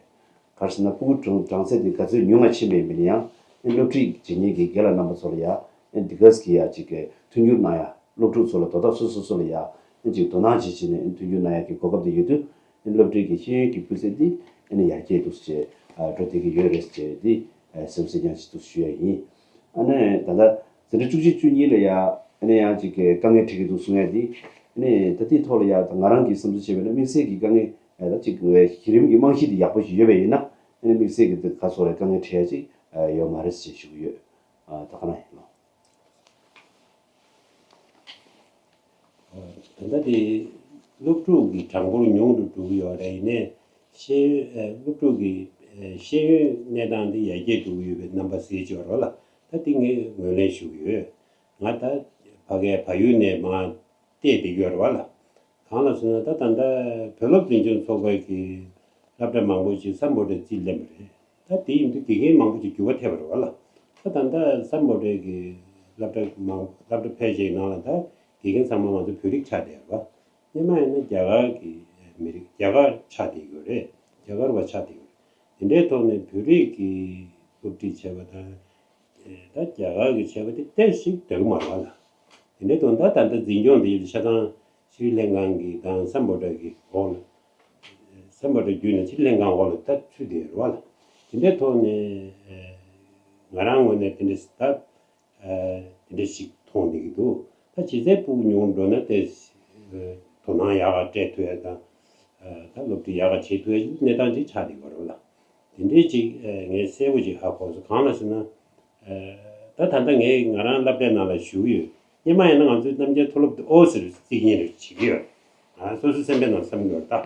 ག་རེ་ཟེར་ན་ཕྲུ་གུ་གྲངས་གྲངས་ཚད་དེ་ག་ཚོད་ཉུང་ང་ཕྱིན་པ་ཡིན་པས་ན་ཡང་ཨ་ནི་སློབ་ཁྲིད་བྱེད་མཁན་གྱི་རྒན་ལགས་རྣམ་པ་ཚོ་ལ་ཡ་ཨ་ནི་འདི་ག་ཙམ་གྱི་ཡ་ཅིག་གི་མཐུན་འགྱུར་གནང་ཡ། སློབ་ཕྲུག་ཚོ་ལ་དོ་བདག་སོ་སོ་སོ་ལ་ཡ་ཨ་ནི་ཅིག་དོ་སྣང་བྱེད་བྱས་ནས་ཨ་ནི་མཐུན་འགྱུར་གནང་ཡ་གི་གོ་སྐབས་དེ་ཡོད་དུས་ཨ་ནི་སློབ་ཁྲིད་ཀྱི་ཤེས་ཡོན་གྱི་སྤུས་ཚད་དེ་ཨ་ནི་ཡར་རྒྱས་འདུག་སེ་བྱས་ཨ་འགྲོ་བསྡད་ཀྱི་ཡོད་རེད་ཟེར་དེ་ཨ་སེམས་གསོ་ཡང་ཞིག་འདུག་ཞུ་ཡ་ཡིན། ཨ་ནི་ད་ལྟ་འཛིན་གྲྭ་བཅུ་གཅིག་བཅུ་གཉིས་ལ་ཡ་ཨ་ནི་ཡང་ཅིག་གི་དཀའ་ངལ་འཕྲད་ཀྱི་འདུག་གསུང་ཡ་དེ་ཨ་ནི་ད་ལྟའི་ཐོག་ལ་ཡ་ད་ང་རང་གིས་བསམ་ཚུལ་བྱས་པ་ཡིན་ན་དམིགས་བསལ་གྱི་དཀའ་ངལ་ཨ་ད་ཅིག་གཞི་རིམ་གྱི་རྨང་གཞི་དེ་ཡག་པོ་ཞིག་ཡོད་པ་ཡིན་ན་ཨ་ནི་དམིགས་བསལ་གྱི་དེ་ག་ཚོད་རེ་དཀའ་ངལ་འཕྲད་ཡ་ཅིག་ཡོད་མ་རེད་ཅེས་ཞུ་གི་ཡོད། ཨ་ད་ག་ན་ཡིན་ནོ། ད་ལྟ་དེ་སློབ་ཕྲུག་གི་གྲངས་འབོར་ཉུང་དུ་འགྲོ་གི་ཡོད་རེད། ཡིན་ནའི་ཤེས་ཡོན་ཨ་སློབ་ཕྲུག་གི་ཨ་ཤེས་ཡོན་གནས་སྟངས་དེ་ཡར་རྒྱས་འགྲོ་གི་ཡོད་པའི་རྣམ་པ་གསལ་ཆེ་བ་རེད་ལ། ད་དེ་ངས་ངོས་ལེན་ཞུ་གི་ཡོད། ང་ད་ཕ་གའི་བལ་ཡུལ་ནས་མར་བལྟས་བསྡད་ཀྱི་ཡོད་རེད་བ་ལ། གང་ལ་ཟེར་ན་ད་ད་ལྟ་བོད་སློབ་འཛིན་སྐྱོང་ཚོགས་པའི་གི་སློབ་གྲྭ་མང་པོ་ཅིག་སམ་བྷོ་ཊ་རྩིས་ལེན་པ་རེད། ད་དེ་ཡིན་དུས་དགེ་རྒན་མང་པོ་ཅིག་འགྱུར་བ་ཐེབས་པ་རེད་བ་ལ། ད་ད་ལྟ་སམ་བྷོ་ཊའི་གི་སློབ་གྲྭ་མང་སློབ་གྲྭ་ཕལ་ཆེར་ནང་ལ་ད་དགེ་རྒན་ཚང་མ་ང་ཚོ་བོད་རིགས་ཆགས་བསྡད་ཡོད་རེད་བ། སྔོན་མ་ཡིན་ན་རྒྱ་གར་གྱི་མི་རིགས་རྒྱ་གར་ཆགས་བསྡད་ཡོད་རེད། རྒྱ་གར་བ་ཆགས་བསྡད་ཡོད་རེད། དེ་འདྲའི་ཐོག་ནས་བོད་རིགས་ཀྱི་སློབ་ཁྲིད་བྱས་པ་དང་། ད་རྒྱ་གར་གྱི་བྱས་པ་དེ་ཏོག་ཙམ་འདྲ་གི་མ་རེད་བ་ལ། དེ་འདྲའི་ཐོག་ད་ད་ལྟ་འཛིན་སྐྱོང་དེ་ཆ་ཚང་ཤྲི་ལང་ཀ་གི་དང་སམ་བྷོ་ཊ་གི་འོག་ལ། སམ་བྷོ་ཊ་བརྒྱུད་ནས་ཤྲི་ལང་ཀ་འོག་ལ་ད་ཚུད་བསྡད་ཡོད་རེད་བ་ལ། དེ་འདྲའི་ཐོག་ནས་ང་རང་ངོས་ནས་དེ་འདྲ་ད་དེ་འདྲ་ཞིག་མཐོང་བསྡད་ཀྱི་འདུག་ད་ཇི་སྲིད་ཕྲུ་གུ་ཉུང་འགྲོ་ན་དེ་དོ་སྣང་ཡག་ག་སྤྲད་ཐུབ་ཡ་དང་། ད་སློབ་ཁྲིད་ཡག་ག་བྱེད་ཐུབ་ཡ་གནས་སྟངས་ཅིག་ཆགས་བསྡད་ཡོད་རེད་བ་ལ། དེ་འདྲའི་ཅིག་ངས་གསལ་པོ་ཅིག་ཧ་གོ་སོང་། གང་ལ་ཟེར་ན། ད་ད་ལྟ་ངས་ང་རང་སློབ་གྲྭའི་ནང་ལ་བཞུགས་ཡོད། སྔོན་མ་ཡིན་ན་ང་ཚོའི་རྣམ་རྒྱལ་མཐོ་སློབ་དེ་ཨོ་ཟེར་བརྩི་མཁན་རེ་བྱེད་ཀྱི་ཡོད། ང་སོ་སོའི་སེམས་པའི་ནང་བསམ་གྱི་ཡོད་ད།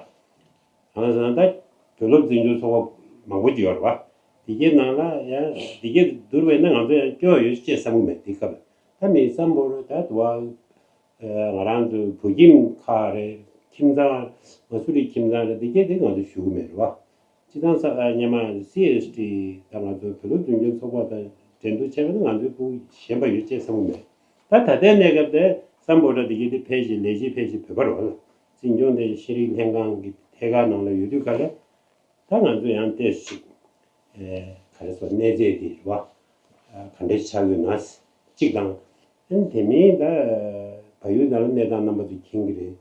གང་ཟེར་ན་ད་བོད་སློབ་འཛིན་སྐྱོང་ཚོགས་པ་མང་པོ་ཅིག་ཡོད་རེད་བ། དེ་གའི་ནང་ལ་ཡང་དེ་གའི་བསྡུར་བས་ན་ང་ཚོ་ཡང་སྐྱོ་བ་ཡོད་ཅེས་བསམ་གྱི་མེད་དེ་སྐབས། ད་མི་སམ་བྷོ་ཊ་ད་དུ་བ། ང་རང་ཚོའི་བོད་ཁྱིམ་ཁག་རེད། ཁྱིམ་ཚང་མ་སུ་རི་ཁྱིམ་ཚང་རེད། དེ་གའི་དེ་ང་ཚོ་ཞུ་གི་མེད་རེད་བ། སྤྱི་བཏང་ས་སྔོན་མ་སི་ཨེས་ཊི་དང་ང་ཚོ་བོད་སློབ་འཛིན་སྐྱོང་ཚོགས་པ་དང་འགྲན་བསྡུར་བྱས་པ་ན་ང་ཚོའི་ཕྲུ་གུ་ཞན་པ་ཡོད་ཅེས་བསམ་གྱི་མེད། ད་ད་ལྟའི་གནས་སྐབས་དེ་སམ་བྷོ་ཊ་དེ་གའི་དེ་ཕལ་ཆེར་ལས་བྱེད་ཕལ་ཆེར་བོད་པ་རེད་བ་ལ། འཛིན་སྐྱོང་དེ་ཤེས་རིག་ལྷན་ཁང་གི་ཐད་ཀར་ནང་ལ་ཡོད་དུས་ག་ལེ། ད་ང་ཚོ་ཡང་ཏོག་ཙམ་ཅིག་ག་རེ་ཟེར་གནས་ཚད་དེ་རེད་བ། ག་འདྲ་ཆགས་ཡོད་ན་གཅིག་དང་། ཨ་ནི་དེ་མིན་ད་བལ་ཡུལ་ནང་ལ་གནས་སྟངས་རྣམ་པ་ཚོ་མཁྱེན་གྱི་རེད།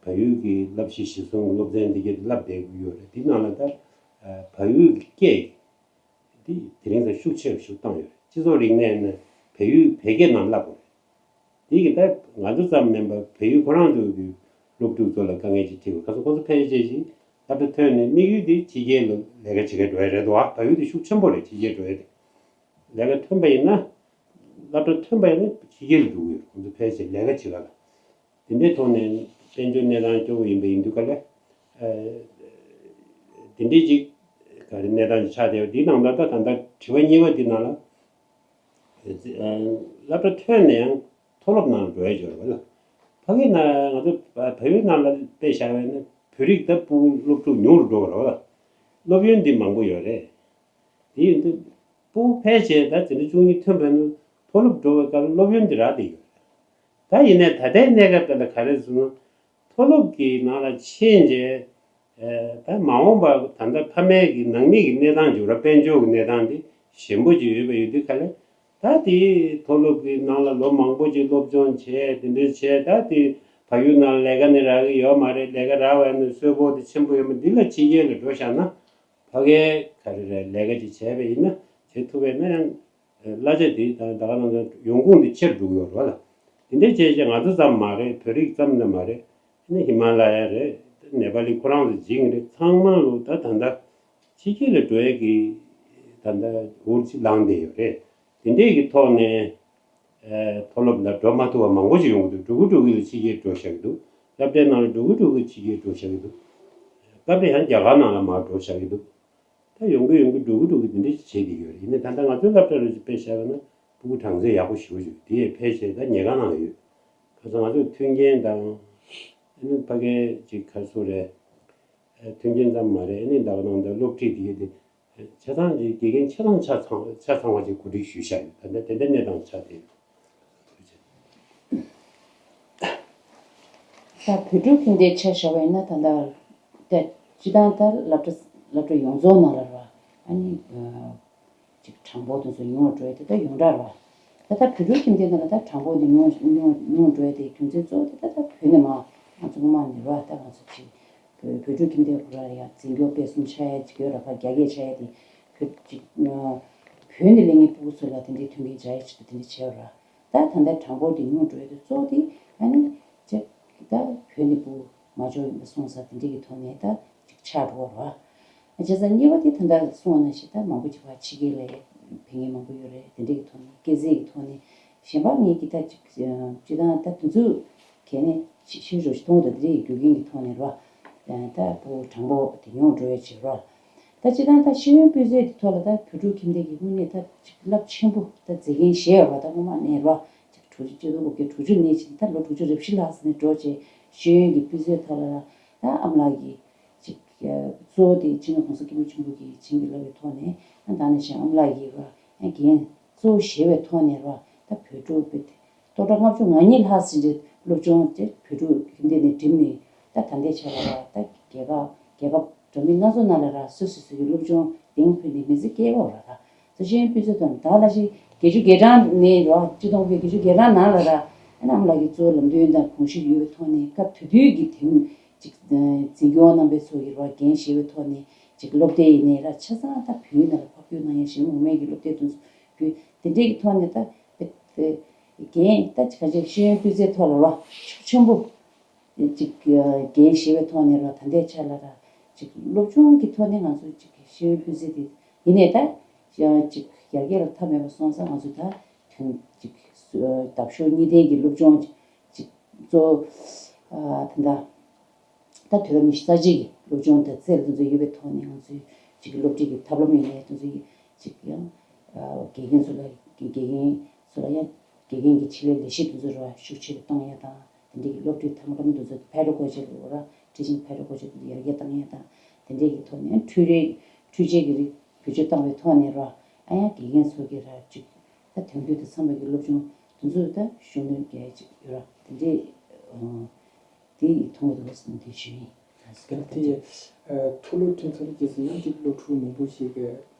བལ་ཡུལ་གྱི་བསླབ་གཞི་གཞིར་བཟུང་གི་སློབ་ཚན་འདི་གའི་བསླབ་བསྡད་ཀྱི་ཡོད་རེད། དེ་ནང་ལ་ད་བལ་ཡུལ་གྱི་སྐད་འདི་དེ་རིང་ཙམ་ཤུགས་ཆེ་བ་ཞིག་བཏང་ཡོད་རེད། སྤྱི་ཚོགས་རིག་གནས་ནི་བལ་ཡུལ་བོད་སྐད་ནང་བསླབ་དགོས་རེད། དེ་གི་ད་ང་ཚོ་ཙམ་མིན་པར་བལ་ཡུལ་ཁོ་རང་ཚོ་གི་སློབ་ཕྲུག་ཚོ་ལ་དཀའ་ངལ་ཅིག་འཕྲད་དགོས། ཁ་སང་ཁོ་ཚོ་ཕལ་ཆེར་ཞིག་སློབ་གྲྭ་ཐོན་ནས་དམིགས་ཡུལ་དེ་ཕྱི་རྒྱལ་ལ་ལས་ཀ་བྱེད་ག་འགྲོ་ཡ་རེད་འདུག་བ། བལ་ཡུལ་དེ་ཤུགས་ཆེན་པོ་རེད་ཕྱི་རྒྱལ་འགྲོ་ཡ་དེ། ལས་ཀ་ཐོན་པ་ཡིན་ན། སློབ་གྲྭ་ཐོན་པ་ཡིན་ན་ཕྱི་རྒྱལ་ལ་འགྲོ་གི་ཡོད། ཁོ་ཚོ་ཕལ་ཆེར་ལས་ཀ་བྱེད་ག་ལ། དེ་འདྲའི་ཐོག་ནས་དཔལ་འབྱོར་གནས་སྟངས་སྐྱོ་བོ་ཡིན་པ་ཡིན་དུས་ག་ལེ། དེ་འདྲའི་ཅིག་ག་རེ་གནས་སྟངས་ཅིག་ཆགས་བསྡད་ཡོད། དེའི་ནང་ལ་ད་ད་ལྟ་དྲི་བ་གཉིས་པ་འདི་ནང་ལ། སློབ་གྲྭ་ཐོན་ནས་ཡང་མཐོ་སློབ་ནང་ལ་འགྲོ་ཡ་ཅིག་ཡོད་རེད་བ་ལ། ཕ་གི་ན་ང་ཚོ་བལ་ཡུལ་ནང་ལ་དཔེ་བཞག་པ་ཡིན་ན་བོད་རིགས་ད་ཕྲུ་གུ་སློབ་ཕྲུག་ཉུང་རུ་འགྲོ་བ་རེད་བ་ལ། སློབ་ཡོན་འདི་མང་པོ་ཡོད་རེད། དེ་ཡིན་དུས་ཕྲུ་གུ་ཕལ་ཆེར་ད་འཛིན་གྲྭ་བཅུ་གཉིས་ཐོན་པ་ཡིན་ན་མཐོ་སློབ་འགྲོ་བའི་སྐབས་ལ་སློབ་ཡོན་འདི་རག་བསྡད་ཡོད་རེད། ད་ཡིན་ནའི་ད་ལྟའི་གནས་སྐབས་དེ་ལ་ག་རེ་ཟེར་ན། མཐོ་སློབ་ཀྱི་ནང་ལ་ཕྱིན་རྗེས། ད་མ་འོངས་པ་ད་ལྟ་ཕ་མའི་གི་ནང་མི་གི་གནས་སྟངས་འགྱུར་བ་དཔལ་འབྱོར་གྱི་གནས་སྟངས་དེ་ཞན་པོ་ཅིག་ཡོད་པ་ཡོད་དུས་ག་ལེ། ད་དེ་མཐོ་སློབ་ཀྱི་ནང་ལ་ལོ་མང་པོ་ཅིག་སློབ་སྦྱོང་བྱས་དེ་འདྲ་བྱས། ད་དེ་བལ་ཡུལ་ནང་ལ་ལས་ཀ་ནི་རག་གི་ཡོད་མ་རེད། ལས་ཀ་རག་པ་ཡིན་ན་གསོལ་ཕོགས་དེ་ཆེན་པོ་ཡོད་མ་རེད། འདི་ལ་ཕྱི་རྒྱལ་ལ་འགྲོ་བཞག་ན། ཕ་གིའི་ག་རེ་རེད་ལས་ཀ་ཅིག་བྱས་པ་ཡིན་ན་བྱེད་ཐུབ་པ་ཡིན་ན་ཡང་། གླ་ཆ་དེ་ད་ད་ག་ནང་བཞིན་ཡོང་ཁུངས་དེ་ཆེར་འགྲོ་གི་ཡོད་རེད་བ་ལ། དེ་འདྲའི་བྱས་རྗེས་ང་ཚོ་ཙམ་མ་རེད། བོད་རིགས་ཙམ་དུ་མ་རེད། ཨ་ནི་ཧི་མ་ལ་ཡ་རེད། ནེ་པ་ལི་ཁོ་རང་ཚོ་བྱེད་ཀྱི་རེད། ཚང་མ་ལོ་ད་ད་ལྟ་ཕྱི་རྒྱལ་ལ་འགྲོ་ཡས་ཀྱི་ད་ལྟ་འུར་ཅིག་ལངས་བསྡད་ཡོད་རེད། དེ་འདྲའི་གི་ཐོག་ནས་མཐོ་སློབ་ལ་འགྲོ་མ་ཐུབ་པ་མང་པོ་ཞིག་ཡོང་གི་འདུག་འགྲོ་གི་འགྲོ་གི་ལ་ཕྱི་རྒྱལ་འགྲོ་བཞག་གི་འདུག་སློབ་གྲྭའི་ནང་ལ་འགྲོ་གི་འགྲོ་གི་ཕྱི་རྒྱལ་འགྲོ་བཞག་གི་འདུག་སྐབས་རེ་ཡང་རྒྱ་གར་ནང་ལ་མར་འགྲོ་བཞག་གི་འདུག་ད་ཡོང་གི་ཡོང་གི་འགྲོ་གི་འགྲོ་གི་འདི་འདྲ་ཞིག་བྱེད་བསྡད་ཡོད་རེད། ཡིན་ནའི་ད་ལྟ་ང་ཚོའི་སློབ་གྲྭ་རུ་ཅིག་དཔེ་བཞག་པ་ན་ཕྲུ་གུ་གྲངས་ཚད་ཡག་པོ་ཞེ་པོ་ཅིག་དེ་ཡས་ཕལ་ཆེར་ད་ཉེ་ག་ནང་ཡོད། ཁ་སང་ང་ཚོས་མཐུན་རྐྱེན་དང་། ཨ་ནི་ཕ་གའི་ཅིག་ག་རེ་ཟེར་རེད། མཐུན་རྐྱེན་ཙམ་མ་རེད། ཨ་ནི་ད་ག་ནང་ད་སློབ་ཁྲིད་དེ་གའི་དེ་ཆ་ཚང་གི་དགེ་རྒན་ཆ་ཚང་ཆ་ཚང་ཆ་ཚང་བ་ཅིག་གོ་སྒྲིག་ཞུས་བཞག་ཡོད། ད་ལྟ་དེ་འདྲ་གནས་སྟངས་ཆགས་བསྡད་ཡོད། ཐུགས་རྗེ་ཆེ། ད་བོད་ཕྲུག་ཁྱིམ་སྡེའི་ཆ་བཞག་པ་ཡིན་ན་ད་ལྟ་ད་སྤྱི་བཏང་ད་སློབ་གྲྭ་སློབ་གྲྭ་ཡོངས་རྫོགས་ནང་ལ་ར་ཨ་ནི་ཅིག་གྲངས་འབོར་དེ་ཚོ་ཉུང་རུ་འགྲོ་ཡ་དེ་ད་ཡོངས་གྲགས་ར། ད་ལྟ་བོད་ཕྲུག་ཁྱིམ་སྡེ་ནང་ལ་ད་གྲངས་འབོར་དེ་ཉུང་ཉུང་ཉུང་འགྲོ་ཡ་དེ་རྒྱུ་མཚན་གཙོ་བོ་དེ་ད་ལྟ་བོད་ནས་མར་ང་ཚོ་སྔོན་མ་ནས་ར་ད་ང་ཚོ་ཅིག་བོད་བོད་ཕྲུག་ཁྱིམ་སྡེ་ཁོ་ར་ཡ་འཛིན་སྐྱོང་སྤེལ་གསུམ་ཆགས་ཡ་ཅིག་ཡོད་ར། ཕར་རྒྱ་སྐད་ཆགས་ཡ་དེ་བོད་ཅིག་བོད་ནས་སླེབས་མཁན་ཕྲུ་གུ་ཚོ་ལ་དེ་འདྲའི་མཐུན་རྐྱེན་སྦྱར་ཡ་ཆེད་དུ་དེ་འདྲ་བྱས་པ་ར། ད་ད་ལྟ་གྲངས་འབོར་དེ་ཉུང་འགྲོ་ཡ་དེ་གཙོ་བོ་དེ་ཨ་ནི་ཅིག་ད་བོད་ནས་ཕྲུ་གུ་མ་འབྱོར་ཡིན་པ་སོང་ཙང་དེ་འདྲ་གི་ཐོག་ནས་ད་ཅིག་ཆགས་འགྲོ་བ་རེད་བ། བྱས་ཙང་གཉིས་པ་དེ་ད་ལྟ་གསུངས་པ་ནང་བཞིན་ད་མང་པོ་ཅིག་ཕར་ཕྱི་རྒྱལ་ལ་ཕེབས་མཁན་མང་པོ་ཡོད་རེད། དེ་འདྲ་གི་ཐོག་ནས་སྐད་འཛེག་གི་ཐོག་ནས་གཞན་པ་ངས་ཀྱི་ད་ཅིག་སྤྱི་བཏང་ད་དེ་ཚོ་གལ་གནད་ཆེ་ཤོས་ཤིག་མཐོང་འདུག་དེ་འདྲ་གི་རྒྱུ་རྐྱེན་གི་ཐོག་ནས་རེད་བ། ད་ཕྲུ་གུ་གྲངས་འབོར་དེ་ཉུང་འགྲོ་ཡ་ཅིག་རེད་བ། ད་སྤྱི་བཏང་ད་ཤེས་ཡོན་སྤུས་ཚད་ཀྱི་ཐོག་ལ་ད་བོད་ཕྲུག་ཁྱིམ་སྡེ་གི་དངོས་གནས་ད་ཅིག་རླབས་ཆེན་པོ་ད་མཛད་མཁན་ཞེ་ཡོད་རེད་བ། ད་སྔོན་མ་ནས་རེད་བ། ཅིག་དྲུག་ཅུ་སྤྱི་ལོ་སྟོང་དགུ་བརྒྱ་དྲུག་ཅུ་ནས་ཅིག་ད་ལོ་དྲུག་ཅུ་རེ་བཞི་ལྷག་ཙམ་ནས་འགྲོ་བྱས་ཤེས་ཡོན་གྱི་སྤུས་ཚད་ཐོག་ལ་ད་ཨ་མ་ལགས་ཀྱིས་ཅིག་ གཙོ་བོ་དེ་སྤྱི་ནོར་༸གོང་ས་༸སྐྱབས་མགོན་ཆེན་པོ་གིས་བྱིན་གྱིས་བརླབས་པའི་ཐོག་ནས་ད་ནང་བཞིན་ཨ་མ་ལགས་ཀྱིས་ར་འགན་གཙོ་བོ་བཞེས་པའི་ཐོག་ནས་ར་ད་བོད་ཕྲུག་སྟོང་ཕྲག་ལྔ་བཅུ་ང་གཉིས་ལྷག་ཙམ་གྱི་སློབ་སྦྱོང་དེ་བོད་ཕྲུག་ཁྱིམ་སྡེ་ནས་འགྲིམས་ནས་ད་ད་ལྟའི་ཆ་ལ་ར་ད་རྒྱལ་ཁབ་རྒྱལ་ཁབ་འདྲ་མིན་སྣ་ཚོགས་ནང་ལ་ར་སོ་སོ་སོ་སོའི་སློབ་སྦྱོང་གདེང་ཕུལ་ནས་མི་ཚེ་སྐྱེལ་དགོས་ར་ར། ད་ཤེས་ཡོན་སྤུས་ཚད་དང་ད་ལ་ཞིག་བརྒྱད་ཅུ་གྱ་གྲངས་ནས་ར་སྤྱི་སྟོང་དགུ་བརྒྱ་བརྒྱད་ཅུ་གྱ་གྲངས་ནང་ལ་ར་ཨ་ནམ་ལགས་ཀྱི་གཙོ་བོ་ལམ་སྟོན་དང་དགོངས་གཞི་ཡོད་པའི་ཐོག་ནས་སྐབས་དེ་དུས་ཀྱི་དེང་ཅིག་འཛིན་སྐྱོང་རྣམ་པའི་ཚོ་གི་ར་འགན་བཞེས་པའི་ཐོག་ནས་ཅིག་སློབ་དེབ་ཡིན་ནའི་ར་ཆ་ཚང་ད་བོད་ནང་ལ་ཕབ་སྒྱུར་གནང་ཡ་ཞིག་ངོ་མས་ཀྱི་སློབ་དེབ་དེ་ཚོ་བོད་དེ་འདྲས་ཀྱི་ཐོག་ནས་ད་འགན་ད་ཅིག་ག་ཅིག་ཤེས་ཡོན་སྤུས་ཚད་ཐོག་ལ་ར་ཤུགས་ཆེན་པོ། ཅིག་འགན་བཞེས་པའི་ཐོག་ནས་ར་ད་ལྟའི་ཆ་ལ་ར་ཅིག་སློབ་སྦྱོང་གི་ཐོག་ནས་ང་ཚོ་ཅིག་ཤེས་ཡོན་སྤུས་ཚད་དེ་ཡིན་ནའི་ད་ཅིག་ཡར་རྒྱས་ལ་མཐའ་མེད་པ་སོང་ཙང་ང་ཚོ་ད་དོན་ཅིག་འདབ་གཤོག་གཉིས་ལྡན་གྱི་སློབ་སྦྱོང་ཅིག་གཙོ་བོ་ད་ལྟ་ད་དུས་རབས་ཉི་ཤུ་རྩ་གཅིག་གི་སློབ་སྦྱོང་དང་རྩལ་དེ་ཚོ་ཡོད་པའི་ཐོག་ནས་ང་ཚོའི་ཅིག་སློབ་ཁྲིད་ཀྱི་ཐབས་ལམ་ཡིན་ནའི་དེ་ཚོ་ཅིག་ཡང་དགེ་རྒན་ཚོ་ལ་དགེ་རྒན་ཚོ་ལ་ཡང་དགེ་རྒན་གྱི་ཆེད་ལས་ལས་གཞི་དེ་ཚོ་ར་ཤུགས་ཆེ་རུ་གཏོང་ཡ་དང་། དེ་འདྲའི་གི་སློབ་ཁྲིད་ཐབས་ལམ་དེ་ཚོ་pedagogy་ལབ་ར་teaching pedagogy་དེ་ཚོ་ཡར་རྒྱས་བཏང་ཡ་དང་དེ་འདྲའི་གི་ཐོག་ནས་འཕྲུལ་རིག་འཕྲུལ་ཆས་ཀྱི་རིགས་བེད་སྤྱོད་བཏང་བའི་ཐོག་ནས་ར་ཨ་ཡང་དགེ་རྒན་ཚོ་གི་ར་ཅིག་ད་དེང་དུས་དང་འཚམ་པའི་གི་སློབ་སྦྱོང་དེ་ཚོ་ད་ཤུགས་སྣོན་རྒྱག་ཡ་ཅིག་ཡོད་ར་དེ་འདྲའི་དེ་ཡི་མཐོང་གི་འདུག་ཟེར་ནས་དེ་ཞུ་ཡིན། དེ་མཐོ་སློབ་ཐོན་ཚར་རྗེས་སུ་ཡང་ཅིག་སློབ་ཕྲུག་མང་པོ་ཞིག་གི་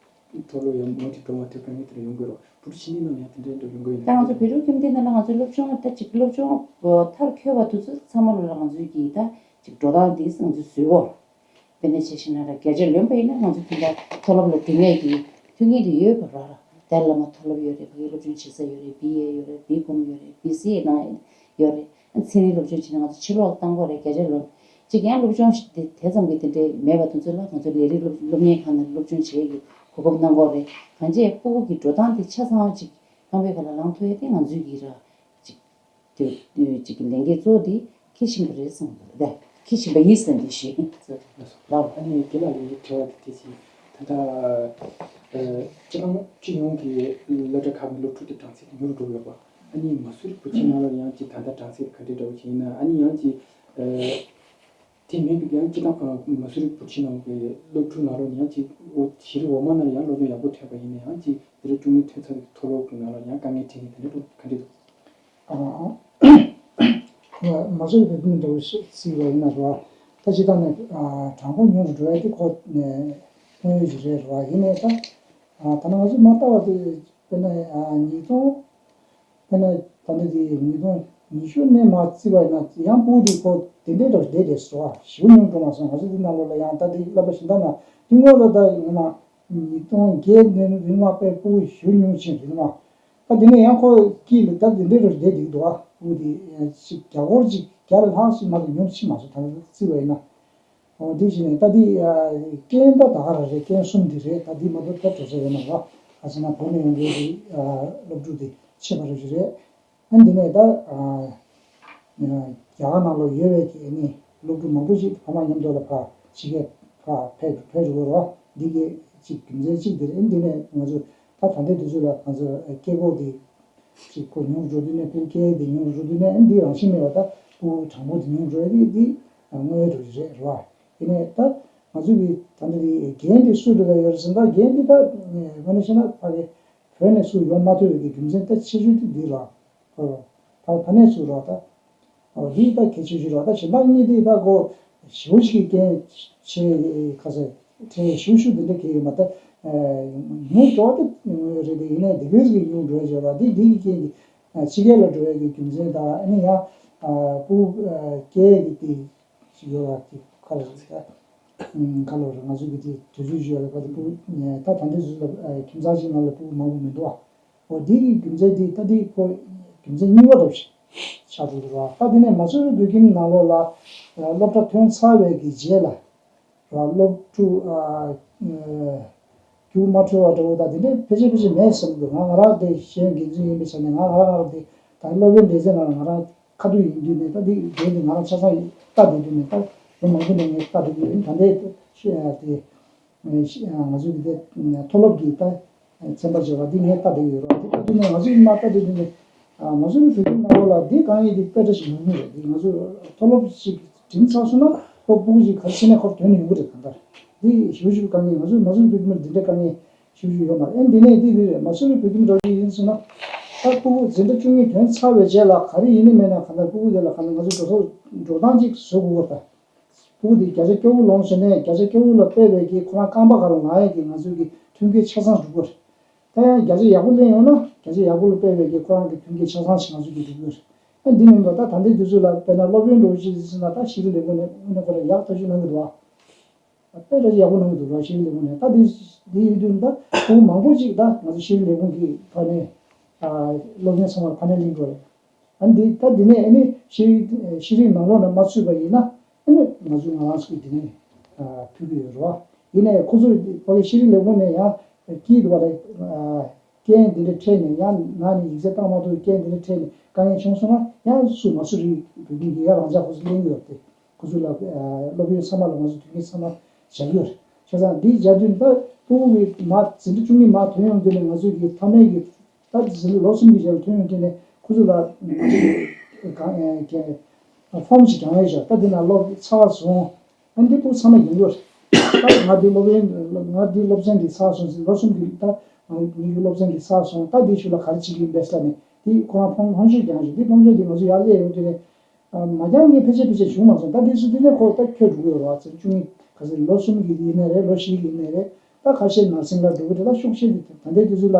མཐོ་སློབ་ཡང་མུ་མཐུད་འགྲོ་མ་ཐུབ་དཀའ་ངལ་དེ་འདྲ་ཡོང་གི་རེད། བོད་ཕྲུག་ཕྱི་ནང་ལ་ཡང་དེ་འདྲའི་འགྲོ་ཡོང་གི་ཡོད། ད་ང་ཚོ་བོད་ཕྲུག་ཁྱིམ་སྡེ་ནང་ལ་ང་ཚོའི་སློབ་སྦྱོང་ད་ཅིག་སློབ་སྦྱོང་མཐར་འཁྱོལ་བ་དེ་ཚོ་ཚང་མ་ལ་ང་ཚོའི་གི་ད་ཅིག་འགྲོ་སྟངས་དེ་ང་ཚོས་བཟོས་ཡོད། དཔེར་ན་ཆ་བཞག་ན་ར་བརྒྱ་ཆ་ལོན་པ་ཡིན་ན་ང་ཚོ་དེ་འདྲ་མཐོ་སློབ་ལ་འགྲོ་མཁན་གྱི་མཐུན་རྐྱེན་དེ་ཡོད་པ་ར་ར། ཏཱ་ལའི་བླ་མ་མཐོ་སློབ་ཡོད་རེད། ཕ་གིའི་སློབ་སྦྱོང་བྱེད་ས་ཡོད་རེད། བི་ཨེ་ཡོད་རེད། བི་ཀོམ་ཡོད་རེད། བི་སི་ཨེ་ནང་ཡོད་རེད། ཚན་རིག་སློབ་སྦྱོང་བྱེད་ན་ང་ཚོ་ཕྱིར་ལོག་བཏང་དགོས་རེད། བརྒྱ་ཆ་ལོན། གཅིག་ཡང་སློབ་སྦྱོང་ཞིག་དེ་དེ་ཙམ་གྱི་དེ་འདྲའི་མེད་པ་དེ་ཚོ་ལ་ང་ཚོ་ལས་རིགས་སློབ་སློབ་གཉེར་ཁང་ནང་སློབ་སྦྱོང་བྱེད་ཡག་གི་གོ་སྐབས་གནང་དགོས་རེད། གང་ཅི་སྤུ་གུ་གི་འགྲོ་སྟངས་དེ་ཆ་ཚང་ཅིག་རྐང་པའི་ཁ་ལ་ལངས་ཐུབ་ཡ་དེ་ང་ཚོའི་གི་ར་ཅིག་དེ་ཅིག་གི་ལས་འགན་གཙོ་བོ་དེ་འཁྱེར་བཞིན་པ་རེད་བསམ་གྱི་འདུག་འཁྱེར་བཞིན་པ་ཡིན་ཟེར་འདི་ཞུས་ཡིན། ལགས། ཨ་ནི་དེ་ལ་ཡི་དྲི་བ་དེ་དེ་བཞིན་ད་ལྟ་སྤྱི་བཏང་སྤྱི་ཡོངས་ཀྱི་སློབ་གྲྭ་ཁག་གི་སློབ་ཕྲུག་དེ་གྲངས་ཚད་ཉུང་རུ་འགྲོ་ཡོད་པ། ཨ་ནི་མ་སུ་རི་བོད་ཁྱིམ་ནང་ལ་ཡང་ཅིག་ད་ལྟ་གྲངས་ཚད་ག་འདྲ་འདྲ་བོ་ཞིག་ཡིན་ན། ཨ་ནི་ཡང་ཅིག་དེ་མིན་པའི་ཡང་སྤྱི་བཏང་མ་སུ་རི་བོད་ཁྱིམ་ནང་གི་སློབ་ཕྲུག་ནང་ལོགས་ཡང་ཅིག་འོ་གཞི་རིམ་འོག་མ་ནང་ཡང་སློབ་སྦྱོང་ཡག་པོ་ཐོན་པ་ཡིན་ན་ཡང་ཅིག་དེ་རིང་ཅུང་ནི་ཐོན་ཚར་བའི་མཐོ་སློབ་ཀྱི་ནང་ལ་ཡང་དཀའ་ངལ་འཕྲད་མཁན་དེ་འདྲ་འགྲོ་ག་འདྲ་འདུག་མ་སུ་རི་བོད་ཁྱིམ་འདྲ་བོ་ཞིག་བརྩིས་པ་ཡིན་ན་རེད་བ། ད་སྤྱི་བཏང་ནས་གྲངས་འབོར་ཉུང་རུ་འགྲོ་ཡ་དེ་ཁོ་ནས་དངོས་ཡོད་ཅིག་རེད་རེད་བ། ཡིན་ནའི་ད་ད་ནང་ང་ཚོས་མ་ལྟ་བ་དེ་དཔེར་ན་ཉིས་སྟོང་དཔེར་ན་ད་ལྟ་དེ་ཉིས་སྟོང་ཉི་ཤུ་ནས་མར་བརྩིས་པ་ཡིན་ན་ཡང་སྤུ་གུ་དེ་ཁོ་དེ་འདྲའི་འདྲ་བོ་བསྡད་བསྡད་སོང་བ། ཞེ་པོ་ཉུང་འགྲོ་མ་སོང་། ང་ཚོ་དེ་ནང་ལོགས་ལ་ཡང་ད་དེ་སློབ་གྲྭ་གཞན་དག་ནང་དེ་སྔོན་ལ་ད་ངོ་མ་ཉིས་སྟོང་བརྒྱད་ནས་རིང་མ་དཔེ་སྤུ་གུ་ཞེ་པོ་ཉུང་ཕྱིན་རེད་མ། ད་དེ་ནས་ཡང་ཁོ་དཀྱིལ་ལ་ད་དེ་འདྲའི་རུ་བསྡད་འདུག་འདུག་ཨ། ཁོ་དེ་ཅིག་རྒྱ་སྒོར་ཅིག་བརྒྱ་ལ་ལྷག་ཞིག་མ་གཏོགས་ཉུང་ཕྱིན་མ་སོང་། ད་བརྩིས་པ་ཡིན་ན། འོ་དེ་བཞིན་ནས་ད་དེ་རྐྱེན་ད་ད་ག་རང་རེད། རྐྱེན་གསུམ་དེ་རེད། ད་དེ་མ་གཏོགས་ད་གྲོས་ཚོགས་ཡོད་མ་རེད་བ། ག་ཟེར་ན་བོད་ནས་ཡོང་མཁན་གྱི་སློབ་ཕྲུག་དེ་ཆེ་བ་རེད་རེད། ཨ་འདི་ནས་ད་རྒྱ་གར་ནང་ལོགས་ཡོད་པའི་གི་ཨ་ནི་སློབ་ཕྲུག་མང་པོ་ཞིག་ཕ་མ་མཉམ་དུ་ལ་ཕར་ཕྱི་རྒྱལ་ཕར་ཕེབས་ཕེབས་འགྲོ་གི་རེད་བ། འདི་གི་ཅིག་རྒྱུ་མཚན་གཅིག་དེ་རེད། ཨ་འདི་ནས་ང་ཚོ་ད་ད་ལྟའི་དུས་ཚོད་ལ་ང་ཚོ་སྐད་ཀོ་དེ་ཅིག་ཁོ་ཉུང་རུ་འགྲོ་དུས་ནས་ཕུལ་སྐད་དེ་ཉུང་རུ་འགྲོ་དུས་ནས་ཨ་འདི་རང་བཞིན་མེད་པ་ད་ཕྲུ་གུ་གྲངས་འབོར་དེ་ཉུང་རུ་འགྲོ་ཡ་དེ་དངོས་ཡོད་འགྲོ་གི་རེད་རེད་བ། དེ་ནས་ད་ང་ཚོ་གི་ད་ལྟ་དེ་འགན་དེ་སུ་སྒྲུབ་ད་ཡོད་རེད་ཟེར་ན། ད་འགན་དེ་ད་དངོས་གནས་བཤད་ན་ཕ་གི་བོད་ནས་སུ་ཡོང་མ་ཐུབ་པའི་གི་རྒྱུ་མཚན་ད་ཆེ་ཤོས་དེ་འདི་རེད་བ། ད་ཕ་ནས་ཚུར་རོགས་ད། འོ་འདི་ད་གལ་ཆེ་ཤོས་རོགས་ད་གཞན་དག་གཉིས་དེ་ད་གོ་ཞེ་པོ་ཞིག་གི་རྐྱེན་ཆེ་ཁ་ས་ཁྲལ་ཞུ་ཞུ་འདི་འདྲ་གལ་ཡོད་མ་ད། ཉུང་འགྲོ་བ་དེ་རེད་དེ་ཡིན་ནའི་དེ་གས་ཀྱི་ཉུང་འགྲོ་བ་བྱས་པ་འདི་འདི་གི་རྐྱེན་གྱིས་ཕྱི་རྒྱལ་ལ་འགྲོ་བའི་གི་རྒྱུ་མཚན་དང་ཨ་ནི་ཡང་སྤུ་སྐྱེས་ཀྱི་དེ་ཞིག་ཡོད་པ་དེ་ཁ་ལ་རེད་ད། ཁ་ལོ་རེད། ང་ཚོ་གི་དེ་དུས་ཚོད་ཞུ་ཡ་ལ་ཕ་དེ་སྤུ་ད་ད་འདི་ཚོ་ལ་ཁྱིམ་ཚང་ཞིག་ནང་ལ་སྤུ་མང་པོ་མི་འདུག་བ། འོ་འདི་གི་རྒྱུ་མཚན་འདི་ད་འདི་ཁོ་རྒྱུ་མཚན་གཉིས་པ་འདྲ་པོ་ཞིག་ཆགས་འགྲོ་གི་རེད་བ། ད་འདི་ནས་མ་སུ་རི་བོད་ཁྱིམ་ནང་ལོགས་ལ་སློབ་གྲྭ་ཐོན་ཚར་བའི་གི་རྗེས་ལ་ར་སློབ་ཕྲུག་རྒྱུགས་མ་འཕྲོད་པ་འདྲ་པོ་ད་འདི་འདྲའི་ཕལ་ཆེར་ཕལ་ཆེར་མེད་བསམ་གི་འདུག་ང་ང་རང་དེ་ཤེས་ཡོན་འགན་འཛིན་ཡིན་པའི་ཆ་ནས་ང་ང་རང་ང་རང་དེ་ད་སློབ་དཔོན་སྡེ་ཚན་ནང་ང་རང་ཁ་ཐུག་ཡིན་དུས་ནས་ད་འདི་འདི་ནི་ང་རང་ཆ་ཚང་ཡིན་ལྟ་དུས་ནས་ད་ལོ་མང་པོ་ནས་ངས་ལྟ་དུས་ཡིན། ད་འདི་ཤེས་ཡ་དེ། ང་ཚོ་གི་དེ་མཐོ་སློབ་ཀྱི་ད་ཚན་པ་བྱས་པ་འདི་ངས་ལྟ་བསྡད་ཡོད་རེད། འདི་ལྟ་དུས་ནས་ང་ཚོ་གི་མ་ལྟ་དུས་དུས་ནས་ང་ཚོ་གི་བོད་ཁྱིམ་ནང་ལོགས་ལ་འདི་དཀའ་ངལ་འདི་དཔེ་འདྲ་ཞིག་ཡོང་གི་རེད། འདི་ང་ཚོ་མཐོ་སློབ་ཞིག་འགྲིམས་ཚར་སོང་ན་ ཁོ་སྤུ་གུ་ཅིག་ག་རེ་བྱས་ནས་ཁོར་དོན་ཡོང་གི་རེད། གང་ལྟར་འདི་ཞེ་པོ་ཞེ་པོ་དཀའ་ངལ། ང་ཚོ་མ་སུ་རི་བོད་ཁྱིམ་ལ་འདི་འདྲའི་དཀའ་ངལ་ཞེ་པོ་ཞིག་ཡོད་མ་རེད། ཨེ་འདི་ནས་འདི་འདི་རེད། མ་སུ་རི་བོད་ཁྱིམ་འདྲ་ཞིག་ཡིན་སོང་ན། ད་སྤུ་གུ་འཛིན་གྲྭ་བཅུ་གཉིས་ཐོན་ཚར་བའི་རྗེས་ལ་ག་རེ་ཡིན་ནི་མེད་ན། གང་ལྟར་སྤུ་གུ་དེ་ལ་གང་ལྟར་ང་ཚོ་འགྲོ་སོང་འགྲོ་སྟངས་ཅིག་བཟོ་དགོས་པ་དང་། སྤུ་གུ་དེ་བརྒྱ་ཆ་སྐྱོ་བོ་ལོངས་ཟེར་ནས་བརྒྱ་ཆ་སྐྱོ་བོ་ལ་དཔག་པའི་གི་ཁོ་རང་རྐང་པ་ག་ལ་ལངས་ཡས་ཀྱི་ང་ཚོས་ཀྱི་མཐུན་རྐྱེན་ཆ་ཚང་སྒྲུབ་དགོས་རེད། ད་ཡང་བརྒྱ་ཆ་ཡག་པོ་ལེན་ཡོང་ན་བརྒྱ་ཆ་ཡག་པོ་ལ་དཔག་པའི་གི་ཁོ་རང་གི་མཐུན་རྐྱེན་ཆ་ཚང་ཞིག་ང་ཚོས་ཀྱི་སྒྲུབ་དགོས་རེད། ཨ་འདི་མིན་པ་ད་ད་ལྟའི་དུས་ཚོད་ལ་དཔེར་ན་སློབ་ཡོན་འགྲོ་ཅིག་ཟེར་ན། ད་ཤེས་རིག་ལས་ཁུངས་ནས་དངོས་གནས་ཁོ་རང་ཡག་ཐག་ཆོད་གནང་གི་འདུག་ཨ། དཔེ་ར་ཡག་པོ་གནང་གི་འདུག་ར། ཤེས་རིག་ལས་ཁུངས་ནས། ད་འདི་འདི་ཡིན་དུས་ད་ཁོང་མང་པོ་ཅིག་ད་ང་ཚོ་ཤེས་རིག་ལས་ཁུངས་ཀྱི་ཕར་ནས་ཨ་སློབ་ཡོན་ཚང་མ་ཕར་ནས་ལེན་དགོས་རེད། ཨ་འདི་ད་འདི་ནས་ཨ་ནི་ཤེས་རིག་ཤེས་རིག་ནང་ལོགས་ནས་མ་ཚུད་པ་ཡིན་ན། ཨ་ནི་ང་ཚོ་ང་རང་ཚོ་གི་འདི་ནས་ཨ་ཕུལ་གི་ཡོད་རེད་བ། ཡིན་ནའི་ཁོ་ཚོ་ཕ་གི་ཤེས་རིག་ལས་ཁུངས་ནས་ཡང་སྐྱིད་འདུག་བ་ལ། ཨ་རྐྱེན་འདི་འདྲ་འཕྲད་ནས། ཡང་ནང་ནས་ཡིག་ཚད་བཏང་མ་ཐུབ། རྐྱེན་འདི་འདྲ་འཕྲད་ནས་དཀའ་ངལ་བྱུང་སོང་ན། ཡང་སུ་མ་སུ་རི་བོད་ཁྱིམ་གྱི་ཡ་རང་ཅག་ཁོ་ཚོ་ལེན་གི་ཡོད་རེད་དེ། ཁོ་ཚོ་ལ་ཨ་སློབ་ཡོན་ཚང་མ་ལ་ང་ཚོ་དོན་གྱི་ཚང་མ་བྱ་གི་ཡོད་རེད། བྱས་ཙང་འདི་བྱ་དུས་ད་སྤུ་གུ་གི་མ་འཛིན་གྲྭ་བཅུ་གཉིས་མ་ཐོན་ཡོང་དུས་ནས་ང་ཚོས་ཀྱི་མཐའ་མའི་གི་ད་འཛིན་གྲྭ་ལོ་གསུམ་གྱི་རྗེས་ལ་ཐོན་ཡོང་དུས་ནས་ཁོ་ཚོ་ལ་གང་ཨེ་ཀྱེ་ཕོམ་ཞིག་རྒྱག་ཡས་བྱ། ད་འདི་ན་སློབ་ཚར་སོང་། ཨ་འདི་སྤུ་གུ་ཚང་མ་ཡིན་དགོས་རེད། ད་ང་འདི་སློབ་ཡོན་ང་འདི་སློབ་ཚན་འདི་ཚར་སོང་ཟེར། ལོ་གསུམ་གྱི་ད་ང་གཉིས་ཀྱི་སློབ་ཚན་འདི་ཚར་སོང་། ད་འདི་ཤུལ་ལ་ག་རེ་བྱེད་ཀྱི་ཡིན་པས་ལབ་ནས་འདི་ཁོ་རང་ཕོམ་ཕོམ་ཤོད་རྒྱག་ཞིག་འདི་ཕོམ་ཤོད་འདི་ང་ཚོ་ཡར་སླེབས་ཡོང་དུས་ནས། ཨ་མ་རྐྱང་གི་ཕལ་ཆེར་ཕལ་ཆེར་བྱུང་མ་སོང་། ད་འདི་སུ་འདི་ནས་ཁོ་ད་ཁྱོད་འགྲོ་གི་ཡོད་རེད་བ། ཚེ་བཅུ་གཉིས་ག་ཚོད་ལོ་གསུམ་གྱི་ཡིན་ནའི་རེད། ལོ་བཞི་གི་ཡིན་ནའི་རེད། ད་ཁ་ཤས་ནར་སིང་ལ་འགྲོ་གི་རེད། ད་ཤུགས་ཆེ་དེ་ད་ལྟའི་དུས་ཚོད་ལ་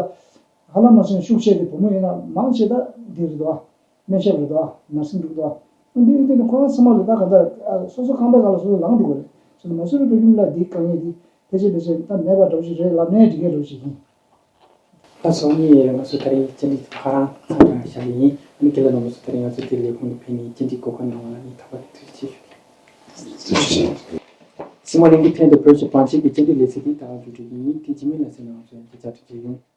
ཧ་ལམ་མ་སོང་ཤུགས་ཆེ་དེ་བུ་མོ་ཡིན་ན་མང་ཆེ་ད་འདི་རེད་དོ། སྨན་ཞབས་རེད་དོ། ནར་སིང་འགྲོ་གི་འདུག་འདི་འདི་ནི་ཁོ་རང་ཚང་མ་ལ་ད་ག་ད་སོ་སོ་ཁང་པའི་ནང་ལ་སོ་སོ་ལངས་འགྲོ་གི་རེད། ཚོད་མ་སོ་རེ་བོད་ཁྱིམ་ལ་འདི་དཀའ་ངལ་འདི་ཕལ་ཆེར་ཕལ་ཆེར་ད་མེད་པ་འདྲ་བོ་ཞིག་རེད་ལབ་ནའི་འགྲིག་གི་འདྲ་བོ་ཞིག་ཡིན། ད་སོང་ཉིན་ང་ཚོ་ད་རིང་བཅར་འདྲི་ཁ་རང་ཚང་མ་བཞག་གི་ཡིན། ཨ་ནི་རྒན་ལགས་རྣམ་པ་ཚོ་ད་རིང་ང་ཚོ་དེ་ལས་ཁུངས་ལ་ཕེབས་ནས་བཅར་འདྲི་གོ་སྐབས་གནང་བ་ལ་ངས་ཐོག་མར་ཐུགས་རྗེ་ཆེ་ཞུ་གི་ཡིན། སྲིད་དམག་གླིང་གི་ཐེངས་འདིའི་བོད་ཀྱི་བང་ཆེན་གྱི་བཅར་འདྲི་ལེ་ཚན་དེ་ད་ག་མཇུག་སྒྲིལ་གྱི་ཡིན། དེ་རྗེས་མའི་ལེ་ཚན་ནང་ང་ཚོ་ཡང་བསྐྱར་མཇལ་འཕྲད་བྱེད་ཡོང་།